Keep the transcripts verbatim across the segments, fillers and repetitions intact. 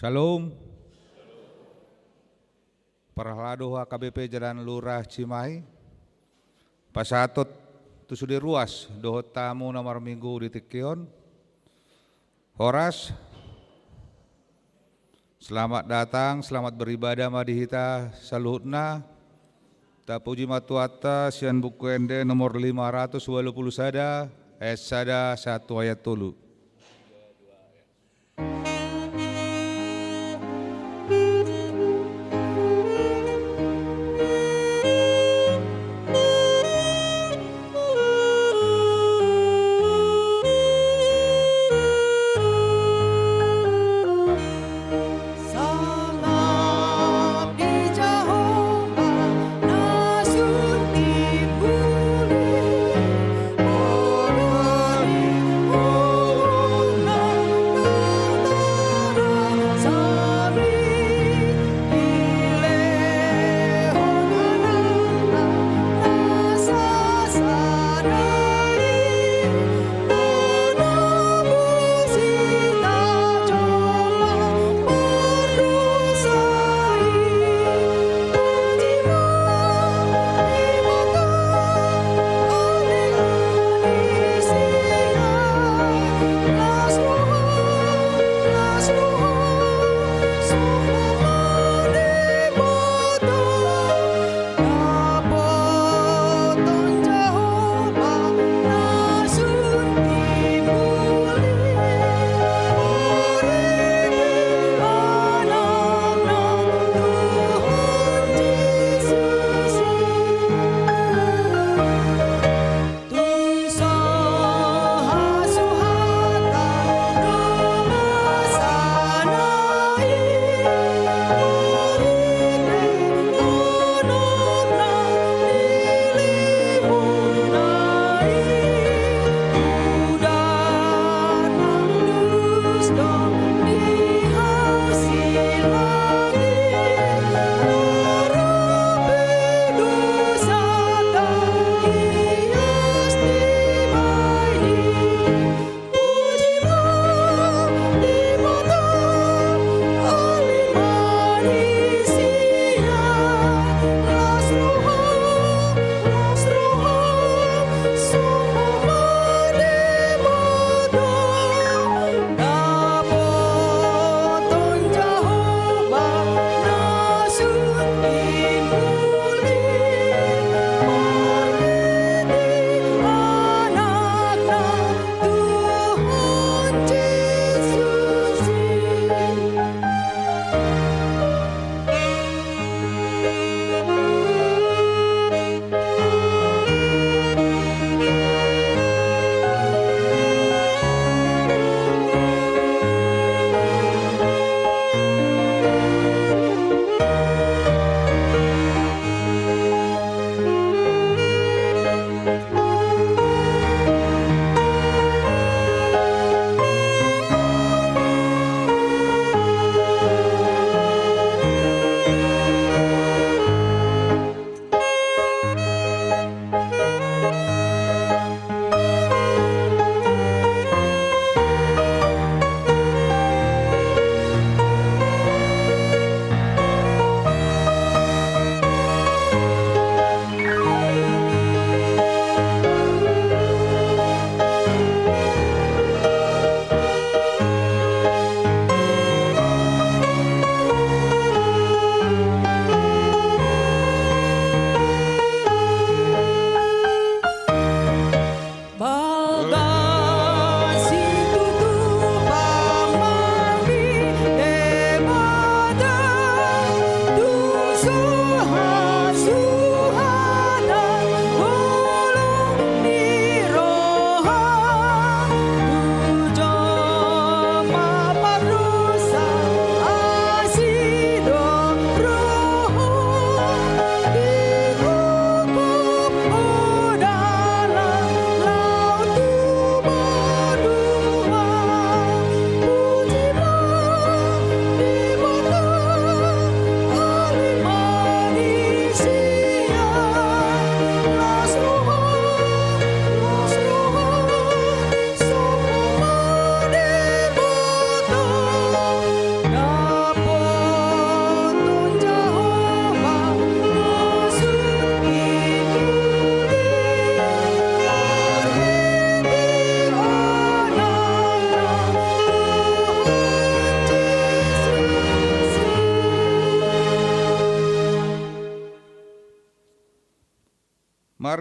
Shalom. Parhalado H K B P Jalan Lurah Cimahi, pasahaton tu sude ruas dohot tamu na marminggu di tingki on. Horas. Selamat datang, selamat beribadah ma di hita saluhutna. Tapuji ma Tuhanta sian Buku Ende nomor lima ratus walu pulu sada, ayat sada sahat tu ayat tolu.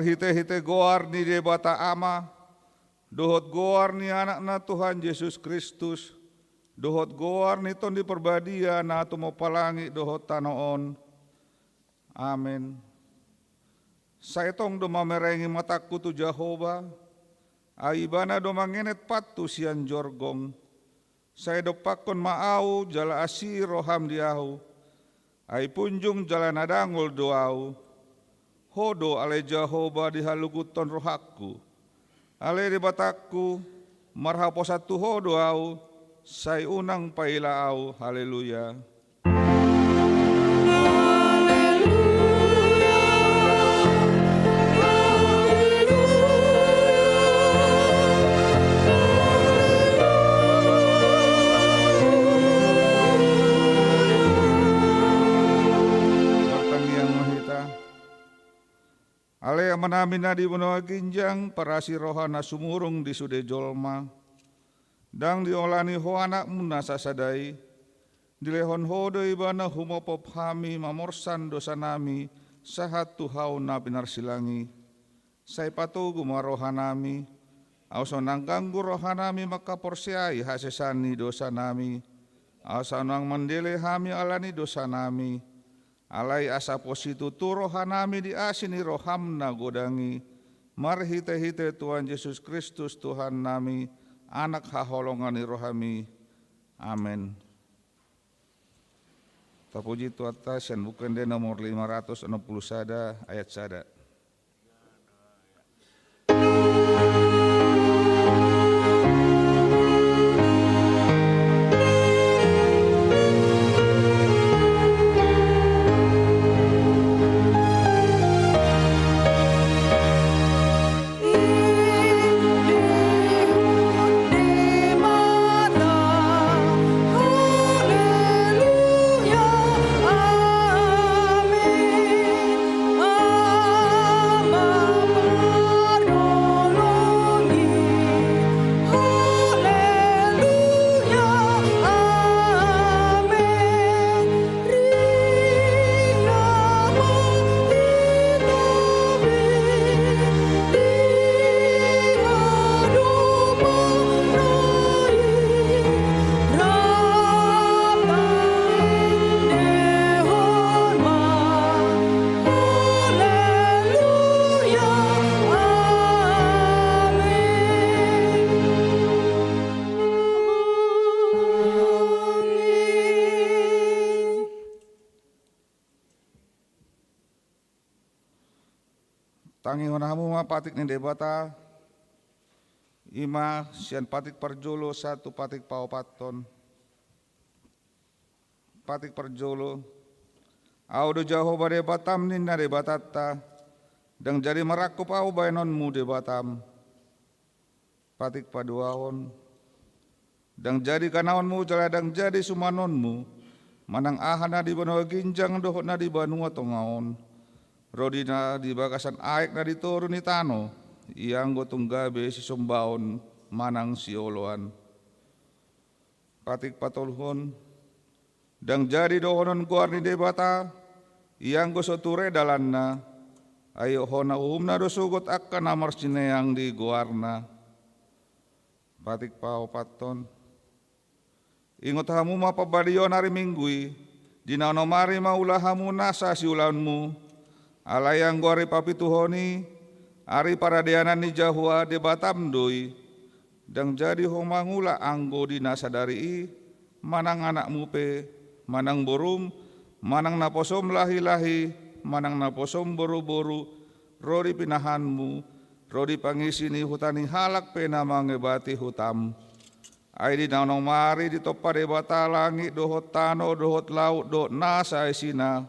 Marhite-hite goar ni Debata Ama, dohot goar ni Anakna Tuhan Jesus Kristus, dohot goar ni Tondi Parbadia na tumompa langit dohot tano on. Amen. Sai tong do mamerengi matangku tu Jahowa, ai Ibana do mangenet pathu sian jorgong. Sai dompakkon ma ahu jala asi roham di ahu, ai punjung jala na dangol do ahu. Ho do ale Jahowa dihalukuthon rohangku. Ale Debatangku, marhaposan tu Ho do ahu, sai unang paila ahu. Haleluya. Martangiang ma hita. Ale Amanami na di banua ginjang, parasi roha na sumurung di sude jolma. Ndang diolani Ho Anakmu na sasada i, dilehon Ho do Ibana humopop hami mamorsan dosanami sahat tu hau na pinarsilang i. Sai patogu ma rohanami, asa unang ganggu rohanami mangkaporseai hasesaan ni dosanami, asa unang mandele hami ala ni dosanami. Alai asa pos situtu rohanami di asi ni roham na godang i, marhite-hite Tuhan Jesus Kristus Tuhannami, Anak haholongan ni rohami. Amen. Tapuji Tuhanta sian Buku Ende nomor lima ratus enam puluh sada, ayat sada. Tangihon hamu ma patik ni Debata, i ma sian patik parjolo sahat tu patik paopathon. Patik parjolo. Ahu do Jahowa Debatam, ninna Debatanta, ndang jadi marangkup ahu baenonmu Debatam. Patik paduahon. Ndang jadi kanaonmu jala ndang jadi sumanonmu, manang aha na di banua ginjang dohot na di banua tonga on, ro di na di bagasan aek na di toru ni tano, ianggo tung gabe sisombaon manang sioloan. Patik patoluhon. Ndang jadi dohonon goar ni Debata, ianggo so ture dalanna, ai hona uhumna do sogot angka na marsineang di goarna. Patik paopathon. Ingot hamu ma pambalion ari Minggu i, di na onom ari ma ula hamu nasa siulaonmu, alai anggo ari papituhon i, ari paradeanan ni Jahowa Debatam do i. Ndang jadi ho mangula anggo di na sadari i, manang anakmu pe, manang borum, manang naposom lahi-lahi, manang naposom boru-boru, ro di pinahanmu, ro di pangisi ni huta ni halak pe na mangebati hutam. Ai di na onom ari ditompa Debata langit dohot tano dohot laut dohot nasa isina.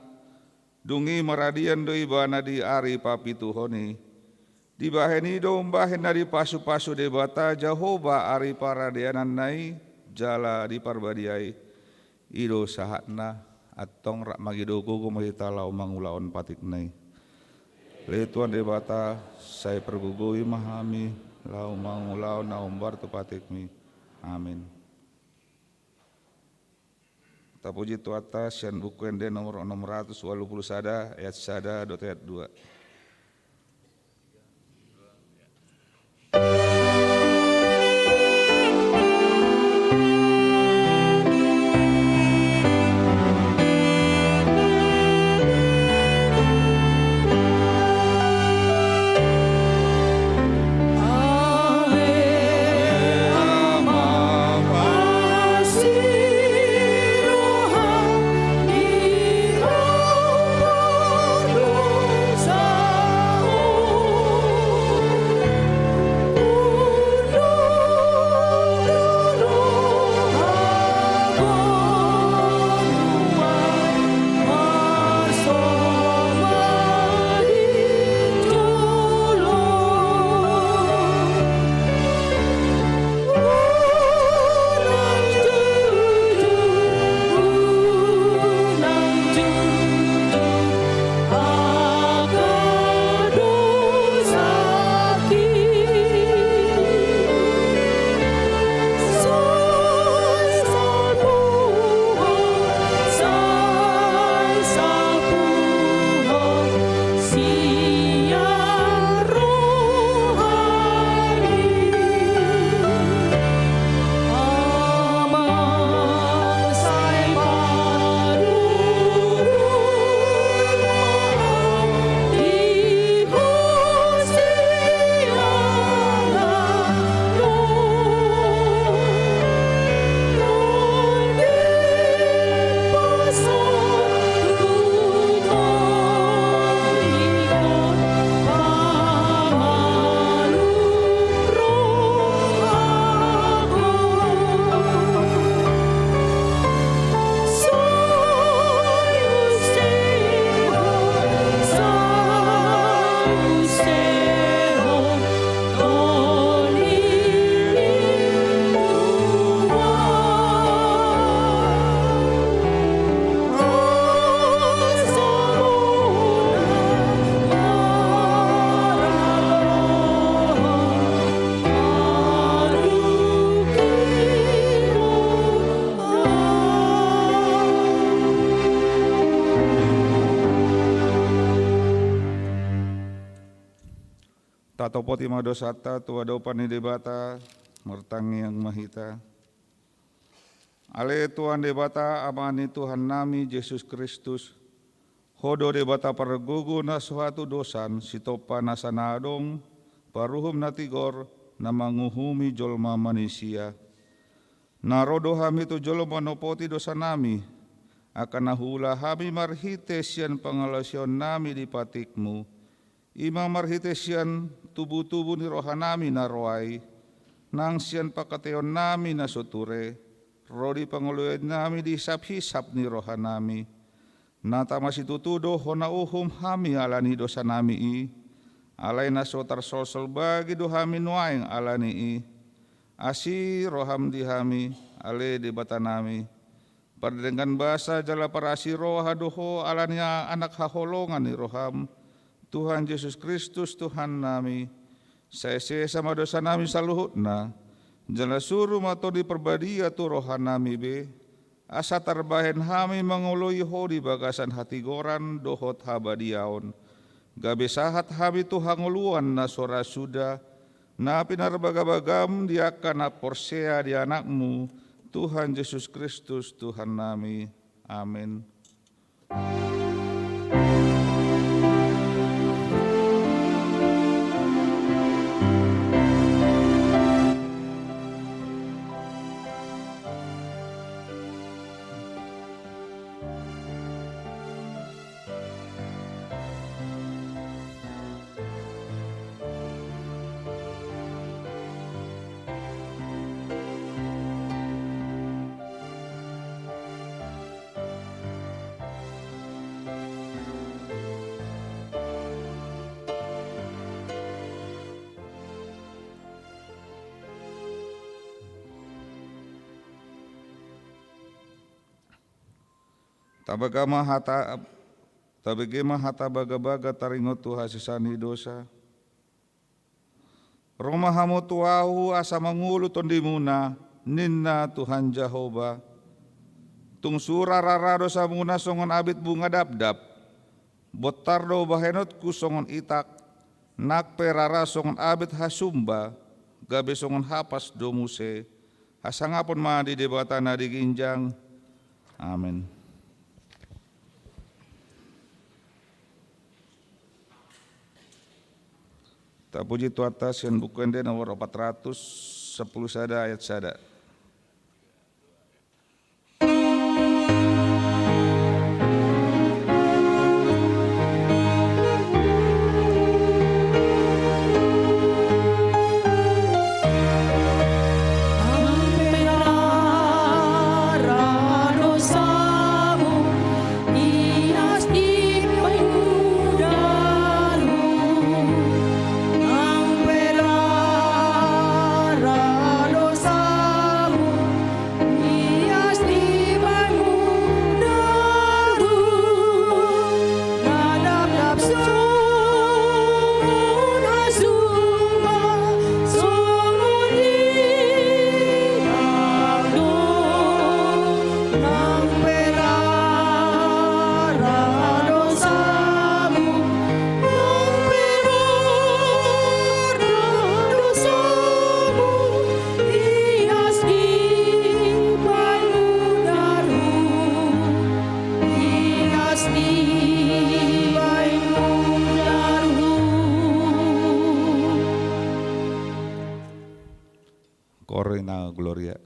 Dung i maradean do Ibana di ari papituhon i. Dibahen i do umbahen na dipasu-pasu Debata Jahowa ari paradeananna i jala diparbadiai. I do sahatna. Antong rap mangido gogo ma hita laho mangulahon patikna i. Ale Tuhan Debata, sai pargogoi ma hami laho mangulahon na hombar tu patikmi. Amin. Tapuji Tuhanta sian Buku Ende nomor onom ratus walu pulu sada, ayat sada dohot ayat dua. Topoti ma dosanta tu adopan ni Debata. Martangiang ma hita. Ale Tuhan Debata, Ama ni Tuhannami Jesus Kristus, Ho do Debata pargogo na so hatudosan, sitompa nasa na adong, paruhum na tigor, na manguhumi jolma manisia. Na ro do hami tu jolma manopoti dosanami, angka na huula hami marhite sian pangalaosionnami di patikmu, i ma marhite sian tubutubu ni rohanami na ro ai, nang sian pangkataionnami na so ture, ro di pangoloionnami di hisaphisap ni rohanami. Na tama situtu do hona uhum hami ala ni dosanami i, alai na so tarsolsol bagi do hami nuaeng ala ni i. Asi roham di hami, ale Debatanami. Pardenggan basa jala parasi roha do ho ala ni Anak haholongan ni roham, Tuhan Jesus Kristus Tuhannami. Sai sesa ma dosanami saluhutna, jala suru ma Tondi Parbadia tu rohanami be, asa tarbahen hami mangoloi ho di bagasan hatigoran dohot habadiaon. Gabe sahat hami tu hangoluan na so ra suda, na pinarbagabagam di angka na porsea di Anakmu, Tuhan Jesus Kristus Tuhannami. Amen. Tabaga ma hata, tabege ma hata bagabaga taringot tu hasesaan ni dosa. Ro ma hamu tu Ahu asa mangolu tondimuna, ninna Tuhan Jahowa. Tung sura rara dosamuna songon abit bunga dapdap. Bontar do bahenonku songon itak, nang pe rara songon abit hasumba, gabe songon hapas do muse. Hasangapon ma di Debata na di ginjang. Amen. Tapuji Tuhanta sian Buku Ende nomor opat ratus sampulu sada ayat sada. Gloria.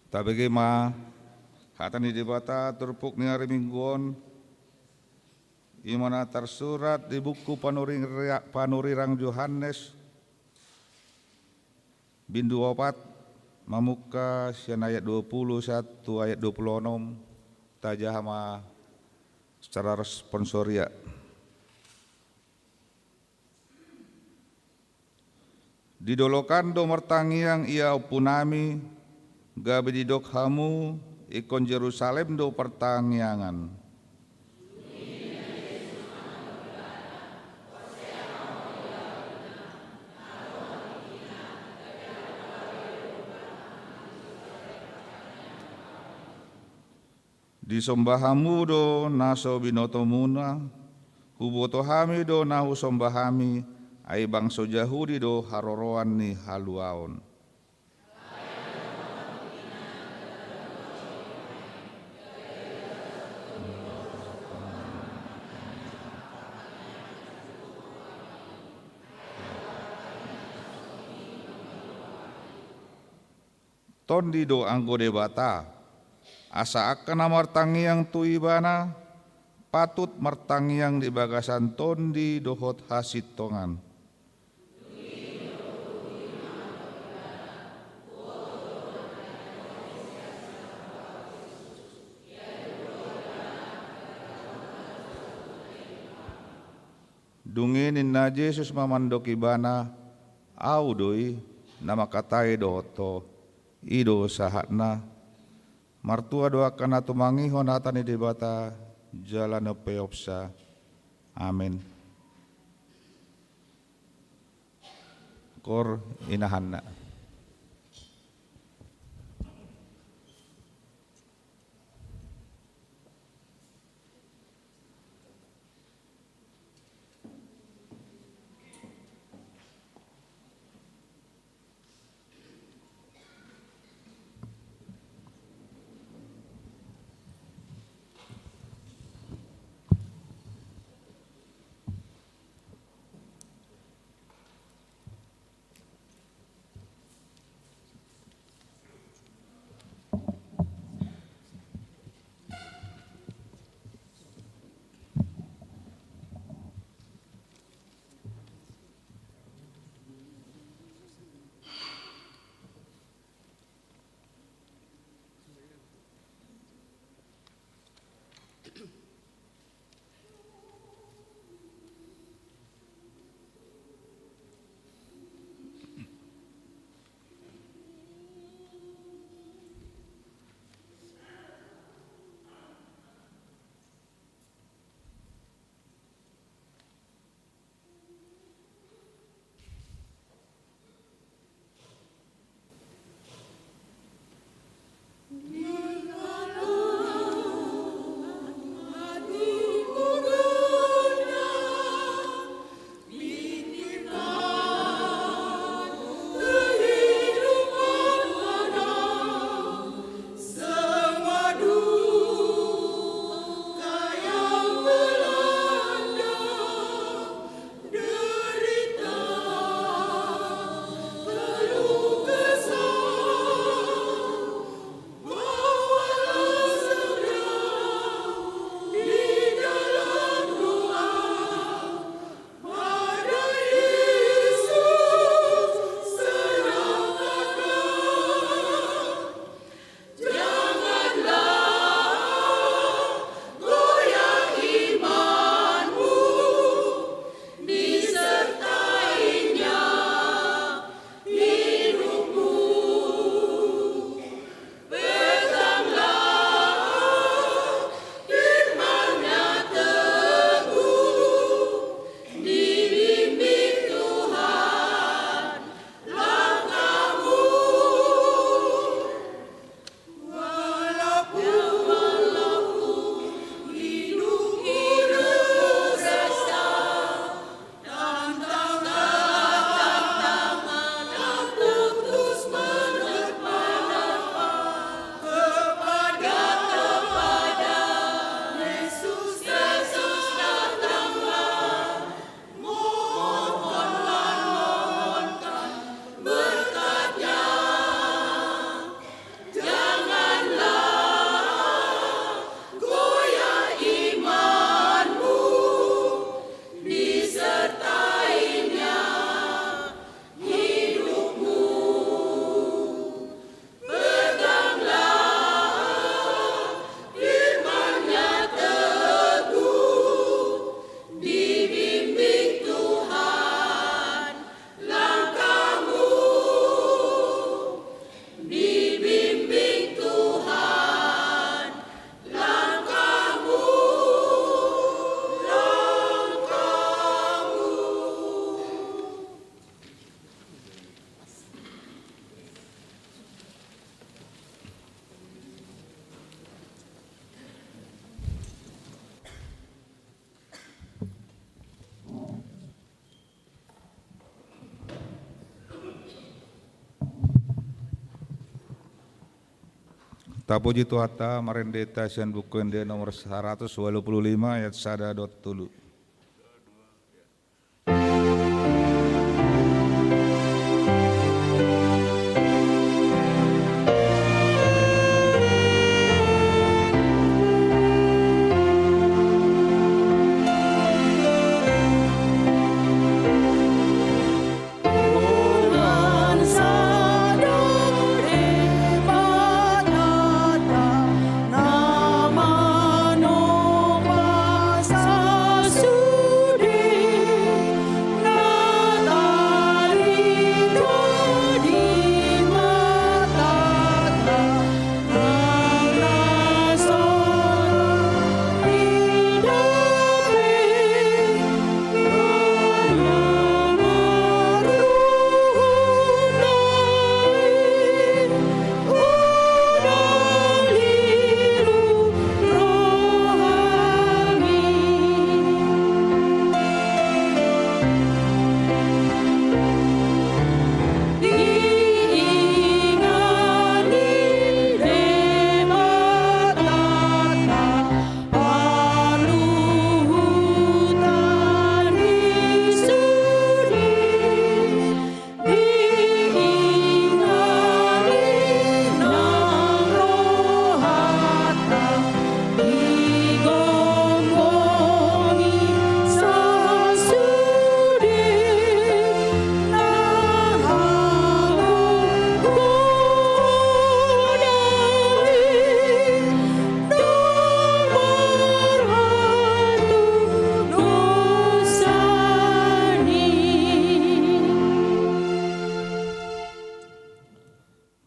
Tabege ma hata ni Debata turpuk ni ari Minggu on, i ma na tarsurat di buku Panurirang Johannes, bindu opat, mamungka sian ayat dua pulu sahat tu ayat dua pulu onom. Tajaha ma secara responsoria. Di dolok an do martangiang ia Ompunami, gabe didok hamu, ingkon Jerusalem do partangiangan. Disomba hamu do na so binotomuna, huboto hami do na husomba hami, ai bangso Jahudi do haroroan ni haluaon. Tondi do anggo Debata, asa angka na martangiang tu Ibana, patut martangiang di bagasan tondi dohot hasintongan. Dung i ninna Jesus ma mandok ibana, Ahu do i, na mangkatai dohot ho, i do sahatna. Martua do angka na tumangihon hata ni Debata jala na umpeopsa. Amen. Kor inahanna. Tapuji Tuhanta, marende hita sian Buku Ende nomor saratus ualu pulu lima, ayat sada dohot tolu.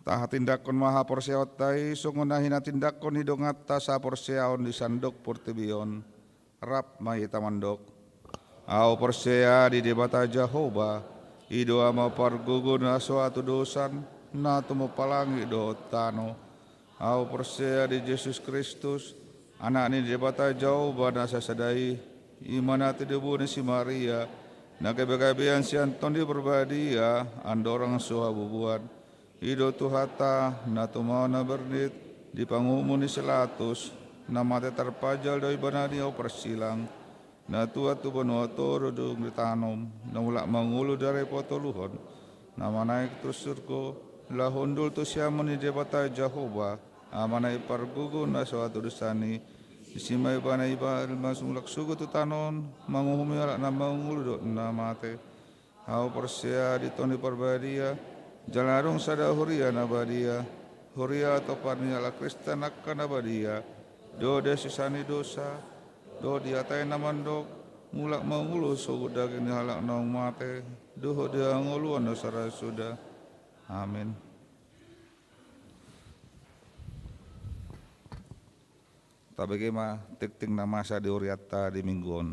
Tahatindanghon ma haporseaonta i songon na hinatindanghon ni donganta saporseaon di sandok portibi on. Rap ma hita mandok. Ahu porsea di Debata Jahowa, i do Ama pargogo na so hatudosan, na tumompa langit dohot tano. Ahu porsea di Jesus Kristus, Anak ni Debata Jahowa na sasada i, i ma na tinibur ni si Maria, na gabegabean sian Tondi Parbadia, andorang so habubuan. I do Tuhanta, na tumaon na bernit, di panguhumon ni si Latus, na mate tarpajal do Ibana di ahu parsilang, na tuat tu banua toru dung ditanom, na mulak mangolu di ari patoluhon, na manaek tu surgo, laho hundul tu siamun ni Debata Jahowa, Amana i pargogo na so hatudosan i, disi ma Ibana iba masuk mulak surgo tu tano on, manguhumi halak na mangolu dohot na mate. Ahu porsea di Tondi Parbadia, jala adong sada huria na badia, huria atopan ni halak Kristen angka na badia, dohot di hasesaan ni dosa, dohot di hata i na mandok, mulak mangolu sogot daging ni halak naung mate, dohot di hangoluan na so ra suda. Amin. Tabege ma tingting na masa di hurianta di Minggu on.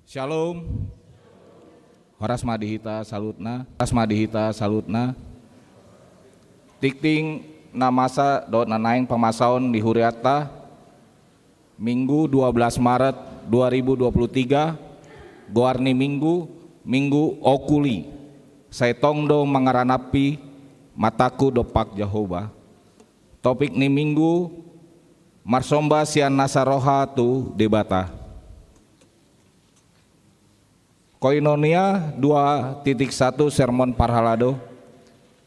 Shalom. Horas ma di hita saluhutna. Horas ma di hita saluhutna. Tingting na masa dohot na naeng pamasaon di hurianta, Minggu dua belas Maret dua ribu dua puluh tiga, goar ni Minggu, Minggu Oculi. Sai tong do mangaranappi matangku dompak Jahowa. Topik ni Minggu, marsomba sian nasa roha tu Debata. Koinonia dua titik satu, sermon parhalado.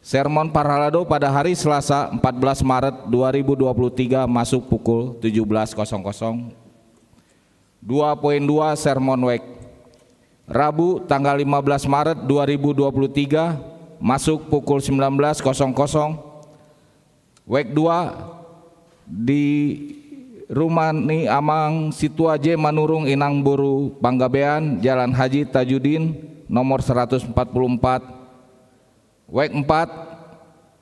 Sermon parhalado pada hari Selasa empat belas Maret dua ribu dua puluh tiga masuk pukul tujuh belas kosong kosong. Dua poin dua, sermon wijk. Rabu tanggal lima belas Maret dua ribu dua puluh tiga masuk pukul sembilan belas kosong kosong. Wijk dua, di rumah ni Amang Situa J Manurung, Inang boru Panggabean, Jalan Haji Tajudin, nomor seratus empat puluh empat. Wijk empat,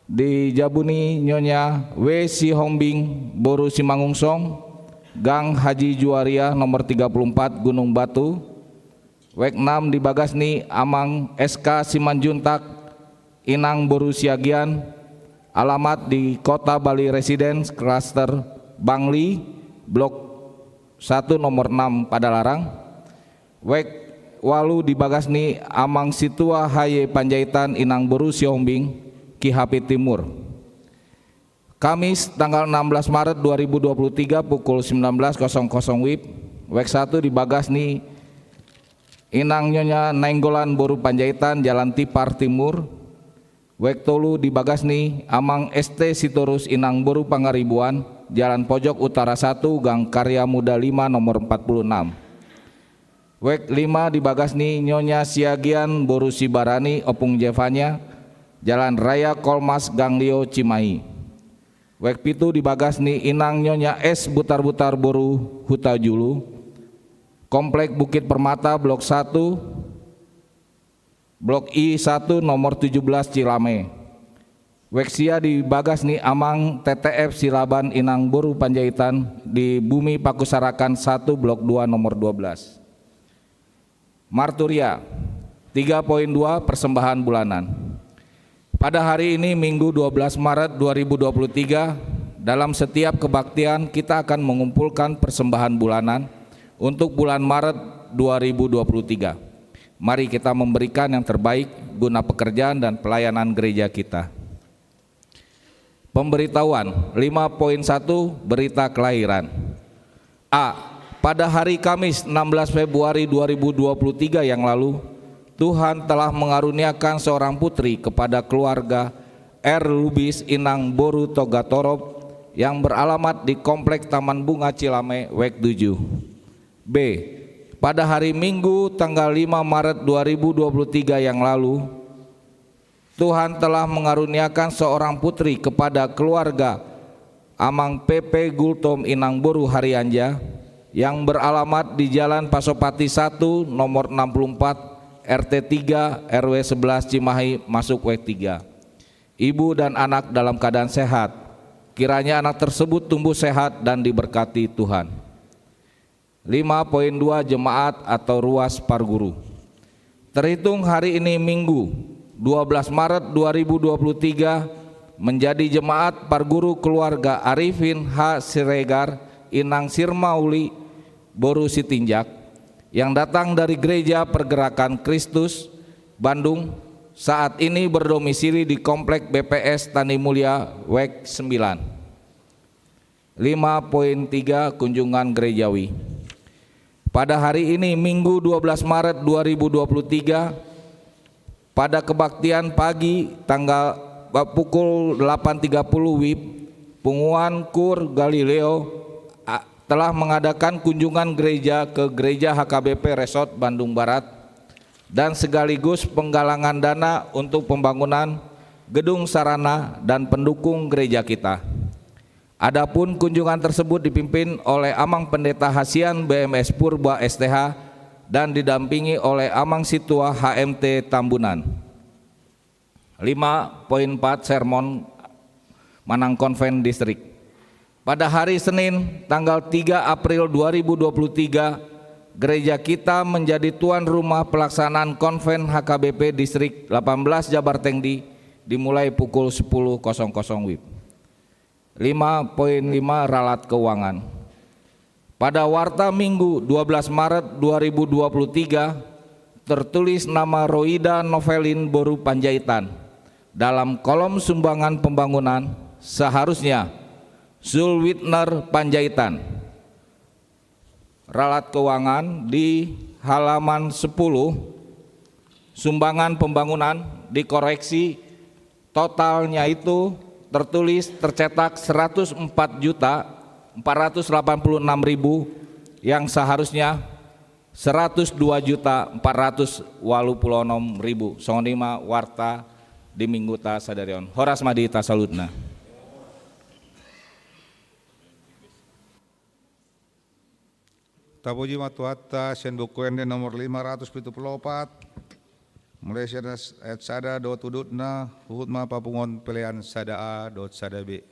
di jabu ni Nyonya W Sihombing, boru Simangunsong, Gang Haji Juwaria, nomor tiga puluh empat, Gunung Batu. Wijk enam, di bagas ni Amang S K Simanjuntak, Inang boru Siagian, alamat di Kota Bali Residence, Klaster Bangli, Blok satu, nomor enam, Padalarang. Wijk Ualu di bagas ni Amang Situa Haye Panjaitan, Inang boru Sihombing, Ki Hapit Timur. Kamis, tanggal enam belas Maret dua ribu dua puluh tiga, pukul sembilan belas kosong kosong W I B, W E K satu di bagas ni Inang Nyonya Nainggolan boru Panjaitan, Jalan Tipar Timur. W E K tolu di bagas ni Amang S T Sitorus, Inang boru Pangaribuan, Jalan Pojok Utara satu, Gang Karya Muda lima, nomor empat puluh enam. W E K lima di bagas ni Nyonya Siagian boru Sibarani, Ompung Jevanya, Jalan Raya Kolmas, Gang Lio, Cimahi. W E K pitu di bagas ni Inang Nyonya S Butar-Butar boru Hutajulu, Komplek Bukit Permata, Blok satu, Blok I satu, nomor tujuh belas, Cilame. W E K sia di bagas ni Amang T T F Silaban, Inang boru Panjaitan, di Bumi Pakusarakan satu, Blok dua, nomor dua belas. Marturia, tiga poin dua, persembahan bulanan. Pada hari ini, Minggu, dua belas Maret dua ribu dua puluh tiga, dalam setiap kebaktian kita akan mengumpulkan persembahan bulanan untuk bulan Maret dua ribu dua puluh tiga. Mari kita memberikan yang terbaik guna pekerjaan dan pelayanan gereja kita. Pemberitahuan, lima poin satu, berita kelahiran. A. Pada hari Kamis, enam belas Februari dua ribu dua puluh tiga yang lalu, Tuhan telah mengaruniakan seorang putri kepada keluarga R Lubis, Inang boru Togatorop, yang beralamat di Komplek Taman Bunga Cilame, W E K tujuh. B. Pada hari Minggu, tanggal lima Maret dua ribu dua puluh tiga yang lalu, Tuhan telah mengaruniakan seorang putri kepada keluarga Amang P P Gultom, Inang boru Harianja, yang beralamat di Jalan Pasopati satu, nomor enam puluh empat, R T tiga, R W sebelas, Cimahi, masuk W E K tiga. Ibu dan anak dalam keadaan sehat. Kiranya anak tersebut tumbuh sehat dan diberkati Tuhan. Lima poin dua, jemaat atau ruas parguru. Terhitung hari ini, Minggu, dua belas Maret dua ribu dua puluh tiga, menjadi jemaat parguru keluarga Arifin H Siregar, Inang Sirmauli boru Sitinjak, yang datang dari Gereja Pergerakan Kristus, Bandung, saat ini berdomisili di Komplek B P S Tani Mulia, W E K sembilan. Lima poin tiga, kunjungan gerejawi. Pada hari ini, Minggu, dua belas Maret dua ribu dua puluh tiga, pada kebaktian pagi, tanggal, eh, pukul delapan tiga puluh W I B, Punguan Kur Galileo, a, telah mengadakan kunjungan gereja ke Gereja H K B P Resort Bandung Barat, dan sekaligus penggalangan dana untuk pembangunan gedung sarana dan pendukung gereja kita. Adapun kunjungan tersebut dipimpin oleh Amang Pendeta Hasian B M S Purba S T H dan didampingi oleh Amang Situa H M T Tambunan. Lima poin empat, sermon manang konven distrik. Pada hari Senin, tanggal tiga April dua ribu dua puluh tiga, gereja kita menjadi tuan rumah pelaksanaan konven H K B P Distrik delapan belas Jabar Tengdi, dimulai pukul sepuluh kosong kosong W I B. Lima poin lima, ralat keuangan. Pada warta Minggu, dua belas Maret dua ribu dua puluh tiga, tertulis nama Roida Novelin boru Panjaitan dalam kolom sumbangan pembangunan, seharusnya Sul Widner Panjaitan. Ralat keuangan di halaman sepuluh, sumbangan pembangunan, dikoreksi, totalnya itu tertulis, tercetak seratus empat juta empat ratus delapan puluh enam ribu, yang seharusnya seratus dua juta empat ratus walu puluh onom ribu. Songon i ma warta di Mingguta sadari on. Horas ma di hita saluhutna. Tapuji ma Tuhanta sian Buku Ende nomor lima ratus pitu pulu opat, mulai sian ayat sada dohot udutna, huhut ma papunguan pelean sada A dohot sada B.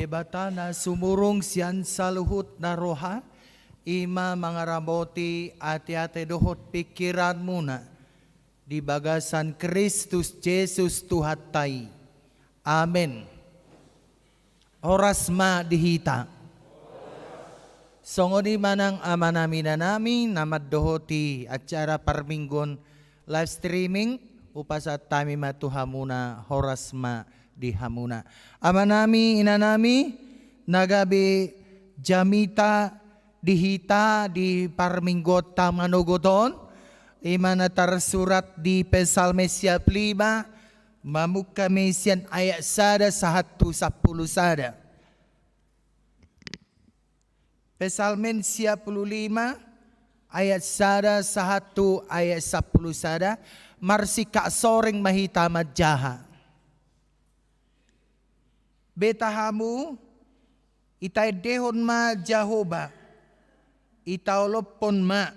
Debata na sumurung sian saluhut na roha, i ma mangaramoti ateate dohot pingkiranmuna di bagasan Kristus Jesus Tuhanta i. Amen. Horas ma di hita. Songon i ma nang amanami inanami na mandohoti acara parmingguon live streaming, hupasahat hami ma tu hamuna, horas ma di hamuna. Amanami inanami, na gabe jamita di hita di parmingguonta manogot on, i ma na tarsurat di Psalmen sia pulu lima, mamungka hami sian ayat sada sahat tu sampulu sada. Psalmen sia pulu lima, ayat sada sahat tu ayat sampulu sada, marsingkat soreng ma hita manjaha. Beta hamu, itaendehon ma Jahowa, itaolophon ma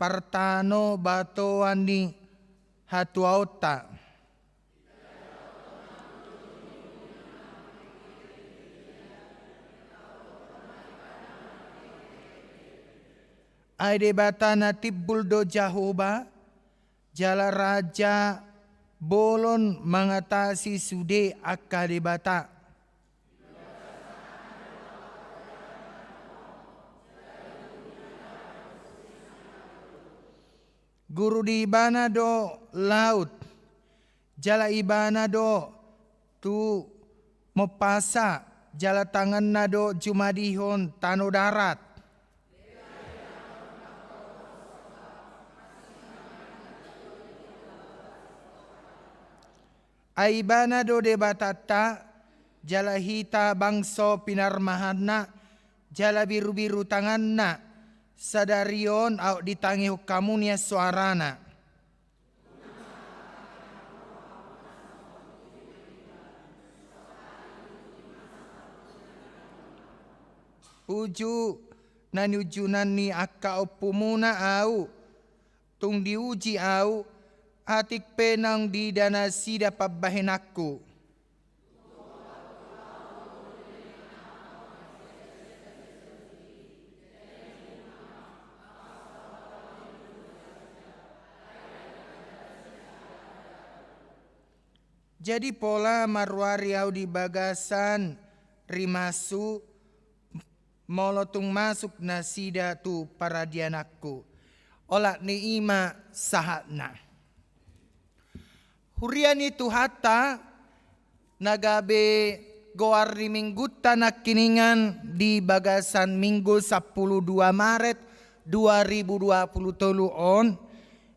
partanobatoan ni hatuaonta. Ai Debata na timbul do Jahowa, jala raja bolon mangatasi sude angka debata. Guru di ibana do laut, jala ibana do tumompasa, jala tanganna do jumadihon tano darat. Ai ibana do Debatanta, jala hita bangso pinarmahanna, jala birubiru tanganna. Sadari on aut ditangihon hamu nian soarana. Uju na niujunan ni angka ompumuna ahu, tung diuji ahu, atik pe naung diida nasida pambahenanku. Jadi pola maruari ahu di bagasan rimasu, molo tung masuk nasida tu paradiananku. Olat ni i ma sahatna. Huria ni Tuhanta, na gabe goar ni minggunta nangkiningan di bagasan Minggu sampulu dua Maret dua ribu dua pulu tolu on,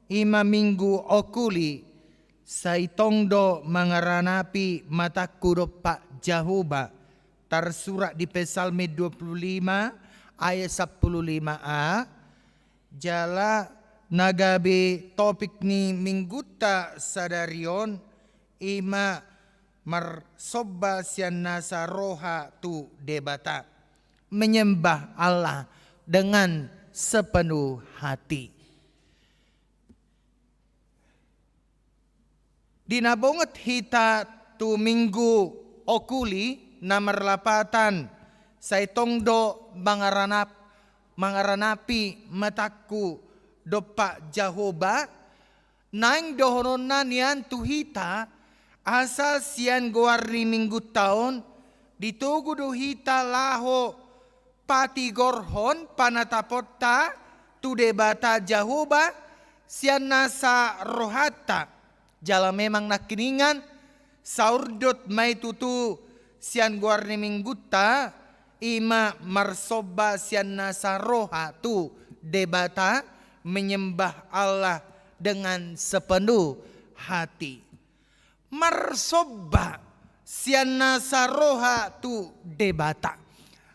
i ma Minggu Okuli, sai tong do mangaranapi matangku dompak Jahowa, tarsurat di Psalmen dua pulu lima ayat sampulu lima a, jala na gabe topik ni minggunta sadari on, i ma marsomba sian nasa roha tu Debata, menyembah Allah dengan sepenuh hati. Di na bongot hita tu Minggu Okuli na marlapatan, sai tong do mangaranap-, mangaranapi matangku dompak Jahowa, naeng dohononna nian tu hita, asa sian goar ni minggunta on, ditogu do hita laho patigorhon panataponta tu Debata Jahowa sian nasa rohanta. Jala memang nangkiningan, saurdot ma i tutu sian goar ni minggunta, i ma marsomba sian nasa roha tu Debata, menyembah Allah dengan sepenuh hati. Marsomba sian nasa roha tu Debata.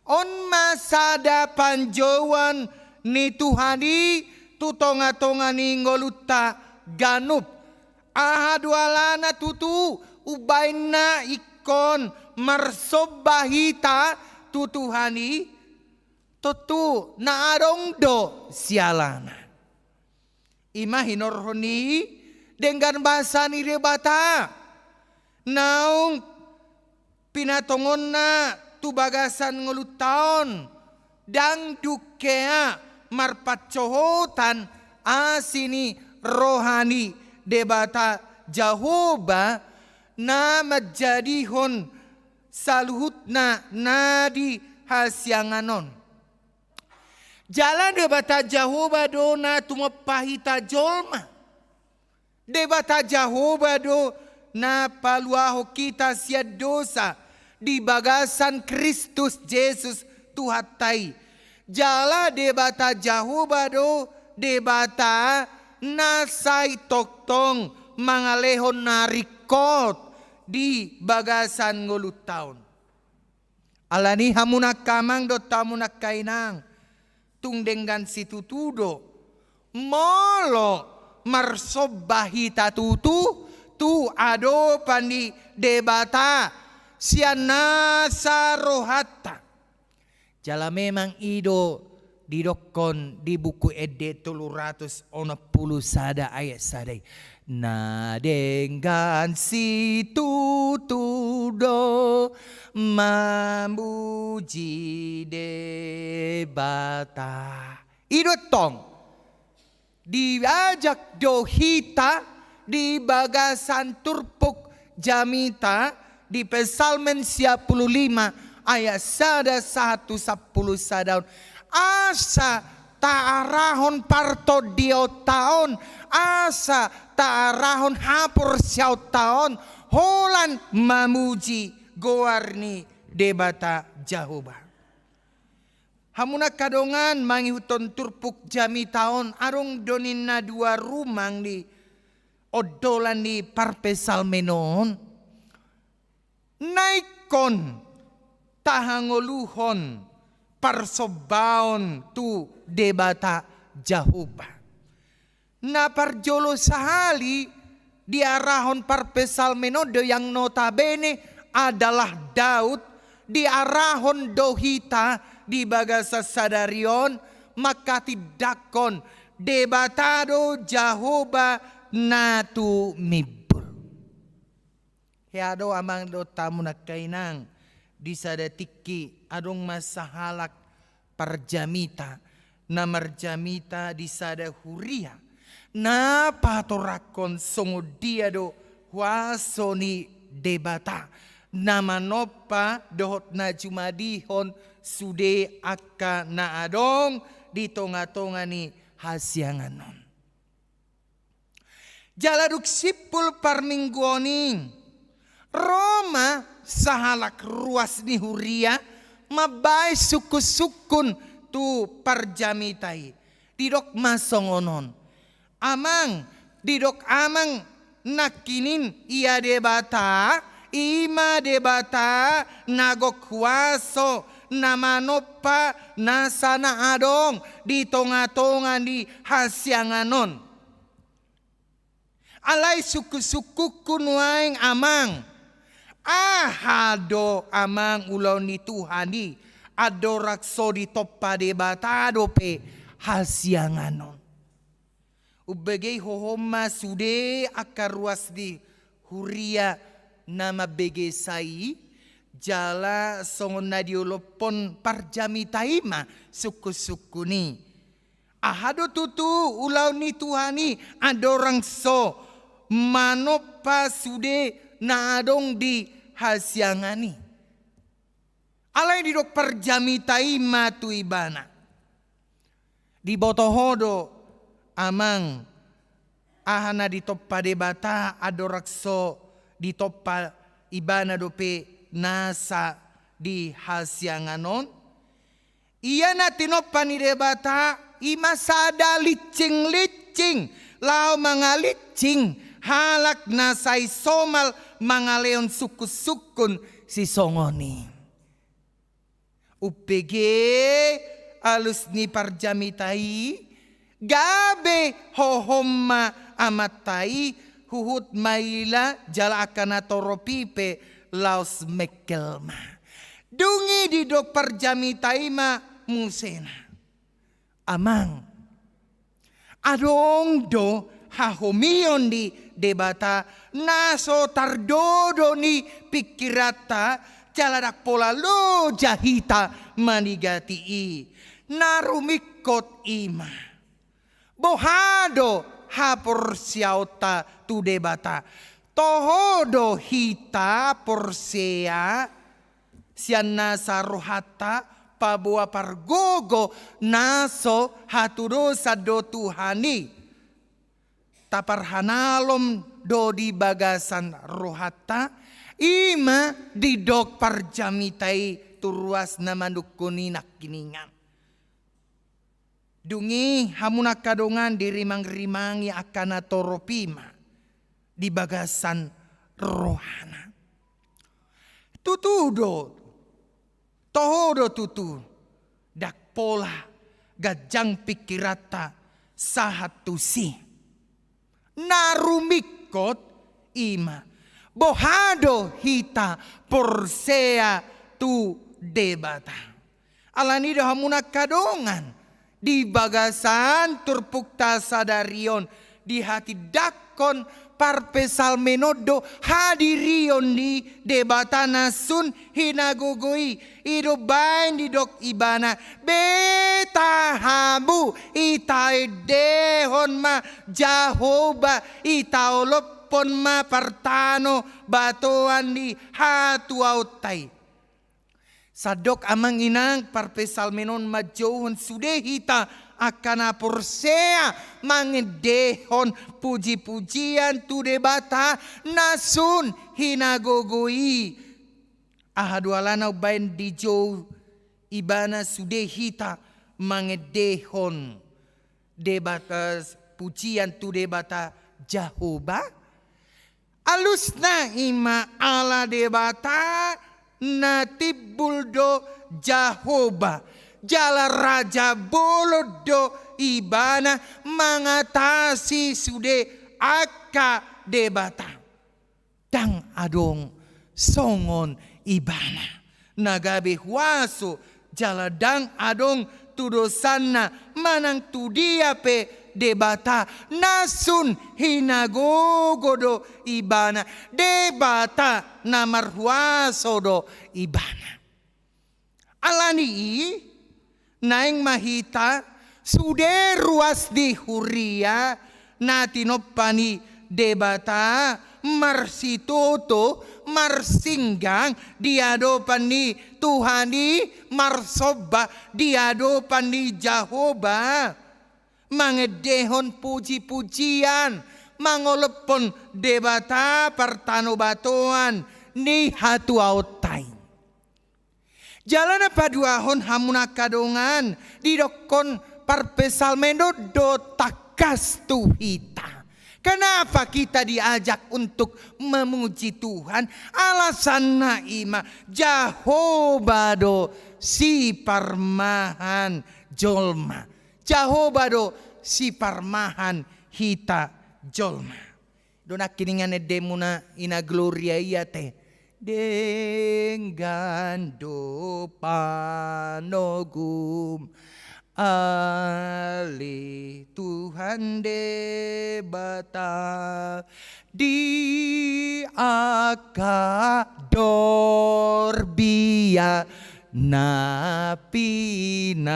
On ma sada panjouon ni Tuhan i tu tongatonga ni ngolunta ganup. Aha do alana tutu umbahen na ingkon marsomba hita tu Tuhan i? Tontu na adong do sialana. I ma hinorhon ni denggan basa ni Debata naung pinatongonna tu bagasan ngolunta on, ndang dung hea marpansohotan asi ni roha ni Debata Jahowa na manjadihon saluhutna na di hasiangan on. Jala Debata Jahowa do na tumompa hita jolma. Debata Jahowa do na paluahon hita sian dosa di bagasan Kristus Jesus Tuhanta i. Jala Debata Jahowa do Debata na sai tongtong mangalehon na ringkot di bagasan ngolunta on. Alani i hamu angka amang dohot hamu angka inang, tung denggan situtu do molo marsomba hita tutu tu adopan ni Debata sian nasa rohanta. Jala memang i do didokkon di Buku Ende tolu ratus onom pulu sada ayat sada i, na denggan situtu do mamuji Debata. I do tong diajak do hita di bagasan turpuk jamita di Psalmen sia pulu lima ayat sada sahat tu sampulu sada on. Asa taarahon partondionta on, asa taarahon haporseaonta on holan mamuji goar ni Debata Jahowa. Hamu angka dongan, mangihuthon turpuk jamita on, adong do ninna dua rumang di ondolan ni parpsalmen on na ingkon tahangoluhon parsombaon tu Debata Jahowa. Na parjolo sahali diarahon parpsalmen on do, yang notabene adalah Daud, diarahon do hita di bagasan sadari on manghatindanghon Debata do Jahowa na tumimbul. Hea do amang dohot hamu angka inang, di sada tingki adong ma sahalak parjamita na marjamita di sada huria na patorangkon songon dia do huaso ni Debata na manompa dohot na jumadihon sude angka na adong di tongatonga ni hasiangan on. Jala dung simpul parmingguon i, ro ma sahalak ruas ni huria mambahen sungkunsungkun tu parjamita i. Didok ma songon on, "Amang," didok, "amang, nangkining ia Debata, i ma Debata na gok huaso, na manompa nasa na adong di tongatonga ni hasiangan on. Alai sungkunsungkunhu nuaeng, amang, aha do, amang, ulaon ni Tuhan i, andorang so ditompa Debata dope hasiangan on?" Umbege i hohom ma sude angka ruas ni huria na mambege sai i, jala songon na diolophon parjamita i ma sungkunsungkun i. Aha do tutu ulaon ni Tuhan i andorang so manompa sude na adong di hasiangan i? Alai didok parjamita i ma tu ibana, "Diboto ho do, amang, aha na ditompa Debata andorang so ditompa ibana dope nasa di hasiangan on? Ia na tinompa ni Debata i ma sada lincing-lincing laho mangalinci halak na sai somal mangalehon sungkunsungkun sisongon i." Umbege alus ni parjamita i, gabe hohom ma amanta i, huhut maila jala angka na torop i pe laos mengkel ma. Dung i didok parjamita i ma musena, "Amang, adong do hahomion ni Debata na so tardodo ni pingkiranta, Jala ndang pola loja hita manigati i. Na rumingkot i ma, boha do haporseaonta tu Debata? Toho do hita porsea sian nasa rohanta paboa pargogo na so hatudosan do Tuhan i? Taparhanalom do di bagasan rohanta, i ma didok parjamita i tu ruas na manungkun i nangkiningan. Dung i hamu na angka dongan dirimangrimangi angka na torop i ma di bagasan rohana. Tutu do, toho do tutu, ndang pola ganjang pingkiranta sahat tusi. Na rumingkot i ma, boha do hita porsea tu Debata? Alani do hamu na angka dongan, di bagasan turpukta sadari on, dihatindangkon parpsalmen on do hadirion ni Debata na sun hinagogo i. I do baen didok ibana, be tahamu, i taendehon ma Jahowa, i taolophon ma partanobatoan ni hatuaonta i. Sandok amang inang, parpsalmen on manjouhon sude hita angka na porsea mangendehon pujipujian tu Debata na sun hinagogo i. Aha do alana umbaen dijou ibana sude hita mangendehon Debata, pujian tu Debata Jahowa? Alusna i ma ala Debata na timbul do Jahowa, jala raja bolon do ibana mangatasi sude angka debata. Ndang adong songon ibana na gabe huaso, jala ndang adong tudosanna manang tu dia pe debata na sun hinagogo do ibana. Debata na marhuaso do ibana. Alani i, naeng ma hita sude ruas ni huria na tinompa ni Debata, marsitutu, marsinggang di adopan ni Tuhan i, marsomba di adopan ni Jahowa, mangendehon pujipujian, mangolophon Debata partanobatoan ni hatuaonta i. Jala na paduahon, hamu na angka dongan, didokkon parpsalmen on do tangkas tu hita. Kenapa kita diajak untuk memuji Tuhan? Alasanna i ma, Jahowa do siparmahan jolma. Jahowa do siparmahan hita jolma. Do nangkiningan endemuna i na Gloria i ate. Denggan do panogum ale Tuhan Debata di angka dorbia na pinarmahan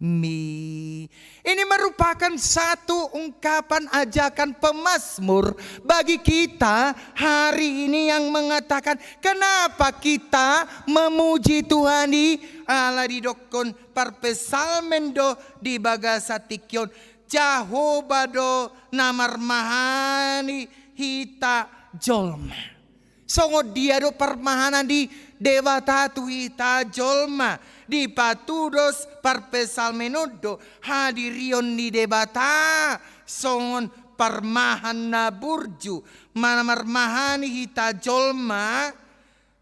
mi. Ini merupakan satu ungkapan ajakan pemazmur bagi kita hari ini yang mengatakan, kenapa kita memuji Tuhan i? Ala didokkon parpsalmen do di bagasan tingki on, Jahowa do na marmahani hita jolma. Songon dia do parmahanan ni Debata tu hita jolma? Dipatudos parpsalmen on do hadirion ni Debata songon parmahan na burju, mana marmahani hita jolma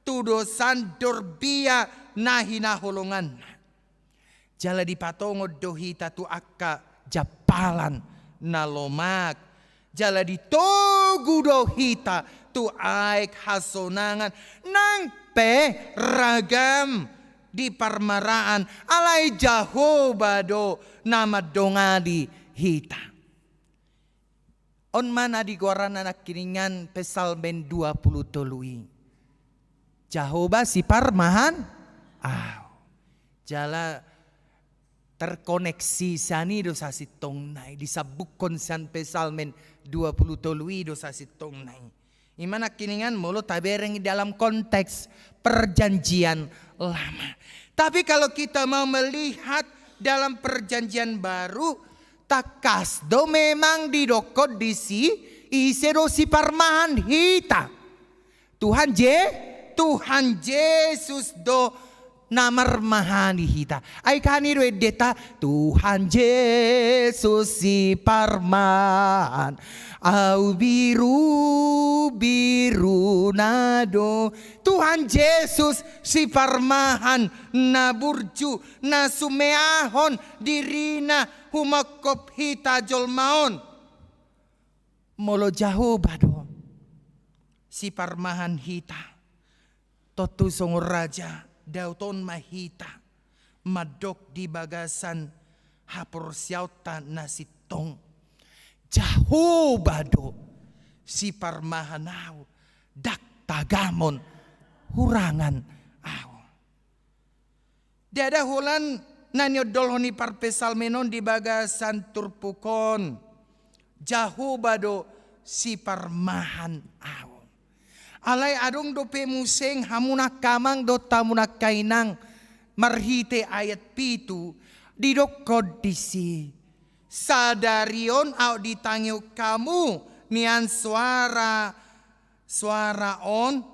tu dosa dorbia na hinaholonganna. Jala dipatongon do hita tu angka jampalan na lomak. Jala ditogu do hita tu aek hasonangan nang pe ragam di parmaraan, alai Jahowa do na mandongani hita. On ma na digoarna nangkiningan Psalmen dua pulu tolu i. Jahowa siparmahan ahu. Jala terkoneksi sian i do sasintongna i, disambuthon sian Psalmen dua pulu tolu i do sasintongna i. I ma nangkiningan molo tabereng dalam konteks Perjanjian Lama. Tapi kalau kita mau melihat dalam Perjanjian Baru, tangkas do memang didokkon disi, ise do siparmahan hita. Tuhan Je-, Tuhan Jesus do na marmahani hita. Ai kan i do endeta, Tuhan Jesus siparmahan, au biru-biruna do. Tuhan Jesus siparmahan na burju, na sumeahon dirina humongkop hita jolma on. Molo Jahowa do siparmahan hita, tontu songon raja, daoton ma hita mandok di bagasan haporseaonta na sintong. Jahowa do siparmahan ahu, ndang tagamon hurangan ahu. Ndada holan na niondolhon ni parpsalmen on di bagasan turpuk on, Jahowa do siparmahan ahu. Alai adong dope muse hamu angka amang dohot hamu angka inang, marhite ayat pitu, didokkon disi, sadari on ahu ditangihon hamu nian soara, soara on,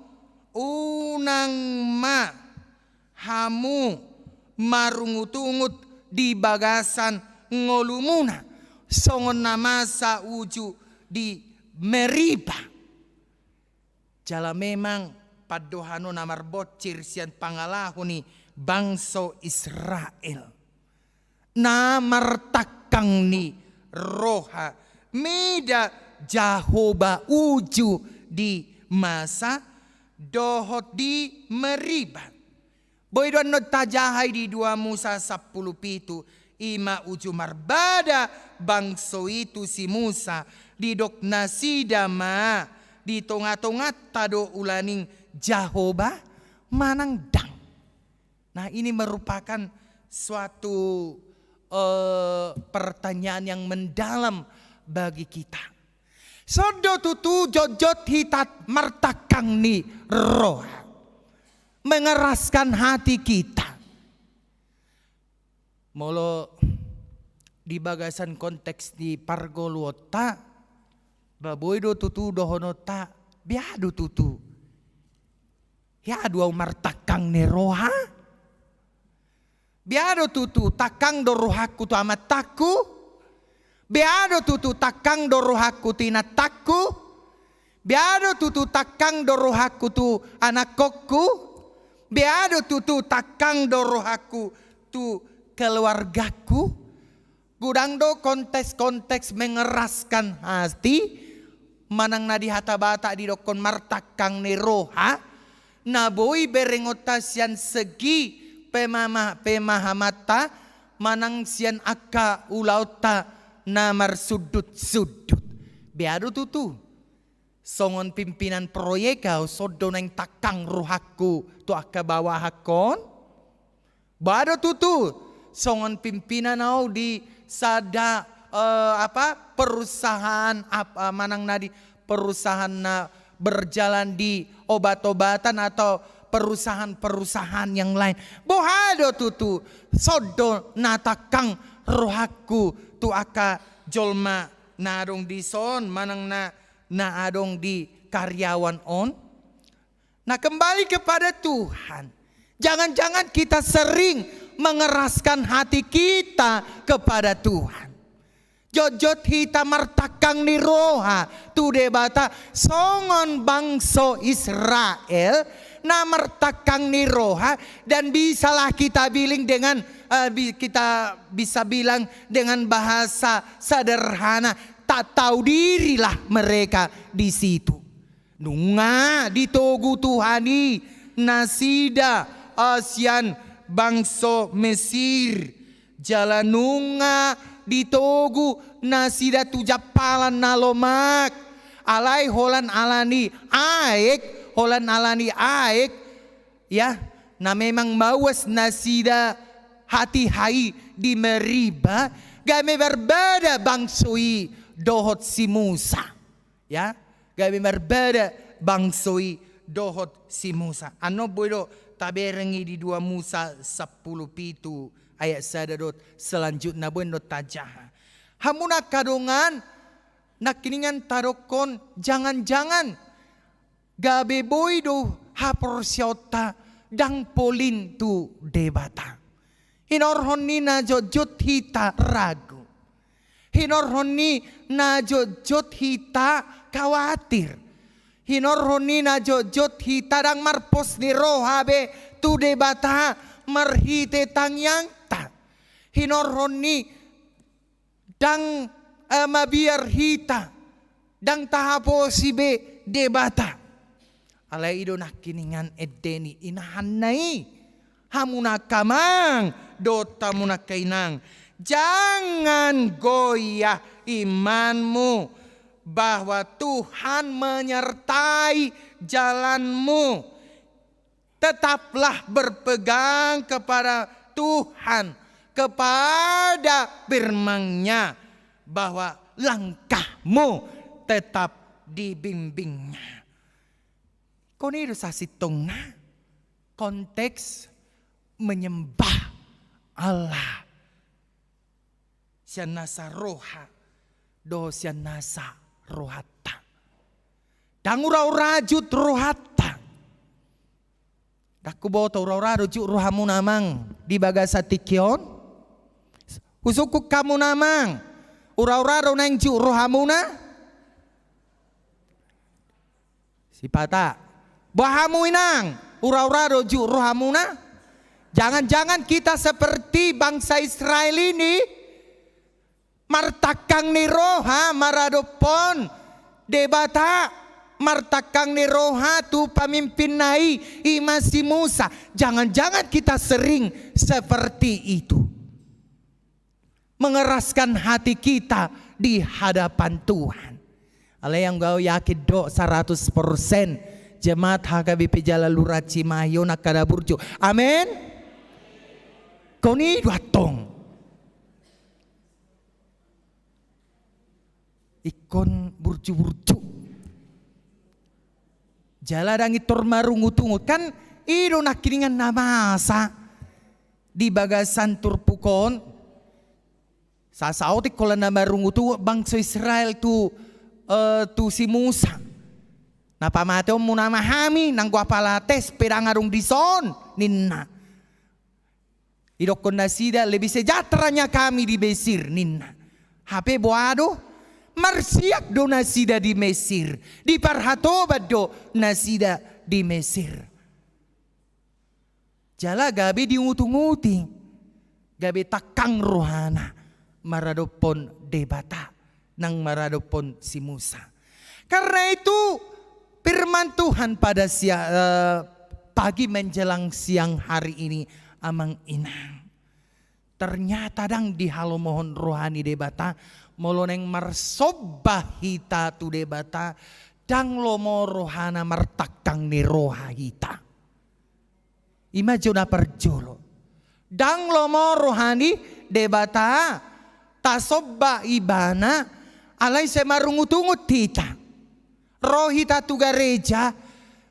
unang ma hamu marungutungut di bagasan ngolumuna, songon na masa uju di Meriba. Jala memang pandohan on na marbonsir sian pangalaho ni bangso Israel, na martangkang ni roha, mida Jahowa uju di Masa dohot di Meriba. Boi do annon tajaha i di dua Musa sampulu pitu, i ma uju marbada bangso i tu si Musa, didok nasida ma, di tonga-tonganta do ulaning Jahowa manang ndang. Nah, ini merupakan suatu, eh, pertanyaan yang mendalam bagi kita. Songon do tutu jotjot hita martangkang ni roha, mengeraskan hati kita. Molo di bagasan konteks di parngoluonta, ba boi do tutu dohononta, bea do tutu. Ia do ahu martangkang ni roha? Bea do tutu tangkang do rohangku tu amantangku? Bea do tutu tangkang do rohangku tu inantangku? Bea do tutu tangkang do rohangku tu anakkonku? Bea do tutu tangkang do rohangku tu keluargaku? Godang do konteks-konteks mengeraskan hati, manang na di hata Batak didokkon martangkang ni roha, na boi berengonta sian segi pemama-, pemahamanta, manang sian angka ulaonta na marsundut-sundut. Bea do tutu. Songon pimpinan proyek ahu, songon do naeng tangkang rohangku tu angka bawahanhon. Bea do tutu, songon pimpinan ahu di sada, eh, apa, perusahaan, ap-, eh, manang na di perusahaan na berjalan di obat-obatan atau perusahaan-perusahaan yang lain. Boha do tutu, songon do na tangkang rohangku tu angka jolma na adong dison, manang na na adong di karyawan on? Nah, kembali kepada Tuhan. Jangan-jangan kita sering mengeraskan hati kita kepada Tuhan. Jotjot hita martangkang ni roha tu Debata, songon bangso Israel na martangkang ni roha, dan bisalah kita bilang dengan, eh, bi-, kita bisa bilang dengan bahasa sederhana, tak tahu dirilah mereka di situ. Nunga ditogu Tuhan i nasida, eh, sian bangso Mesir, jala nunga ditogu nasida tu jampalan na lomak. Alai holan alani aek, holan alani aek, ya, na memang mauas nasida hatiha i di Meriba, gabe marbada bangso i dohot si Musa. Ya, gabe marbada bangso i dohot si Musa. Annon boi do tabereng i di dua Musa sampulu pitu ayat sada dohot selanjutna, boi do tajaha. Hamu na angka dongan, nangkiningan tadokkon, jangan-jangan gabe boi do haporseaonta ndang polin tu Debata. Hinorhon ni na jotjot hita ragu. Hinorhon ni na jotjot hita kawatir. Hinorhon ni na jotjot hita ndang marpos ni roha be tu Debata marhite tangiangta. Hinorhon ni ndang, eh, mabiar hita, ndang tahaposi be Debata. Alai i do nangkiningan ende ni inahanna i. Hamu na angka amang dohot hamu na angka inang, jangan goyah imanmu, bahwa Tuhan menyertai jalanmu. Tetaplah berpegang kepada Tuhan, kepada firman-Nya, bahwa langkahmu tetap dibimbing-Nya. Ingkon i do sasintongna konteks menyembah Allah. Sian nasa roha dohot sian nasa rohanta. Ndang ura-ura jut rohanta. Ndang huboto ura-ura do jut rohamuna, amang, di bagasan tingki on? Husungkun hamuna, amang, ura-ura do naeng jut rohamuna? Sipata. Boha hamu, inang, ura-ura do jut rohamuna? Jangan-jangan kita seperti bangsa Israel ini, martangkang ni roha maradophon Debata, martangkang ni roha tu pamimpinna i, i ma si Musa. Jangan-jangan kita sering seperti itu. Mengeraskan hati kita di hadapan Tuhan. Alai anggo au yakin do saratus persen jemaat H K B P Jala Lura Cimahi on angka na burju. Amin. Ingkon i do antong. Ingkon burju-burju. Jala ndang intor marungut-ungut. Kan i do nangkiningan na masa di bagasan turpuk on. Sasaotik holan na marungut-ungut bangso Israel tu, eh, tu si Musa. Na pamateonmuna ma hami, nanggo apala tes pe ndang adong dison, ninna. Didokkon nasida, lebih sejahteranya kami di Mesir, ninna. Hape boha do? Marsiak do nasida di Mesir, diparhatoban do nasida di Mesir. Jala gabe diungut-unguti, gabe tangkang rohana maradophon Debata nang maradophon si Musa. Karena itu, firman Tuhan pada sia-, eh, pagi menjelang siang hari ini, amang inang. Ternyata ndang dihalomohon roha ni Debata, molo naeng marsomba hita tu Debata, ndang lomo rohana, martangkang ni roha hita. I ma jo na parjolo. Ndang lomo roha ni Debata, tasomba Ibana, alai sai marungut-ungut hita. Ro hita tu gareja,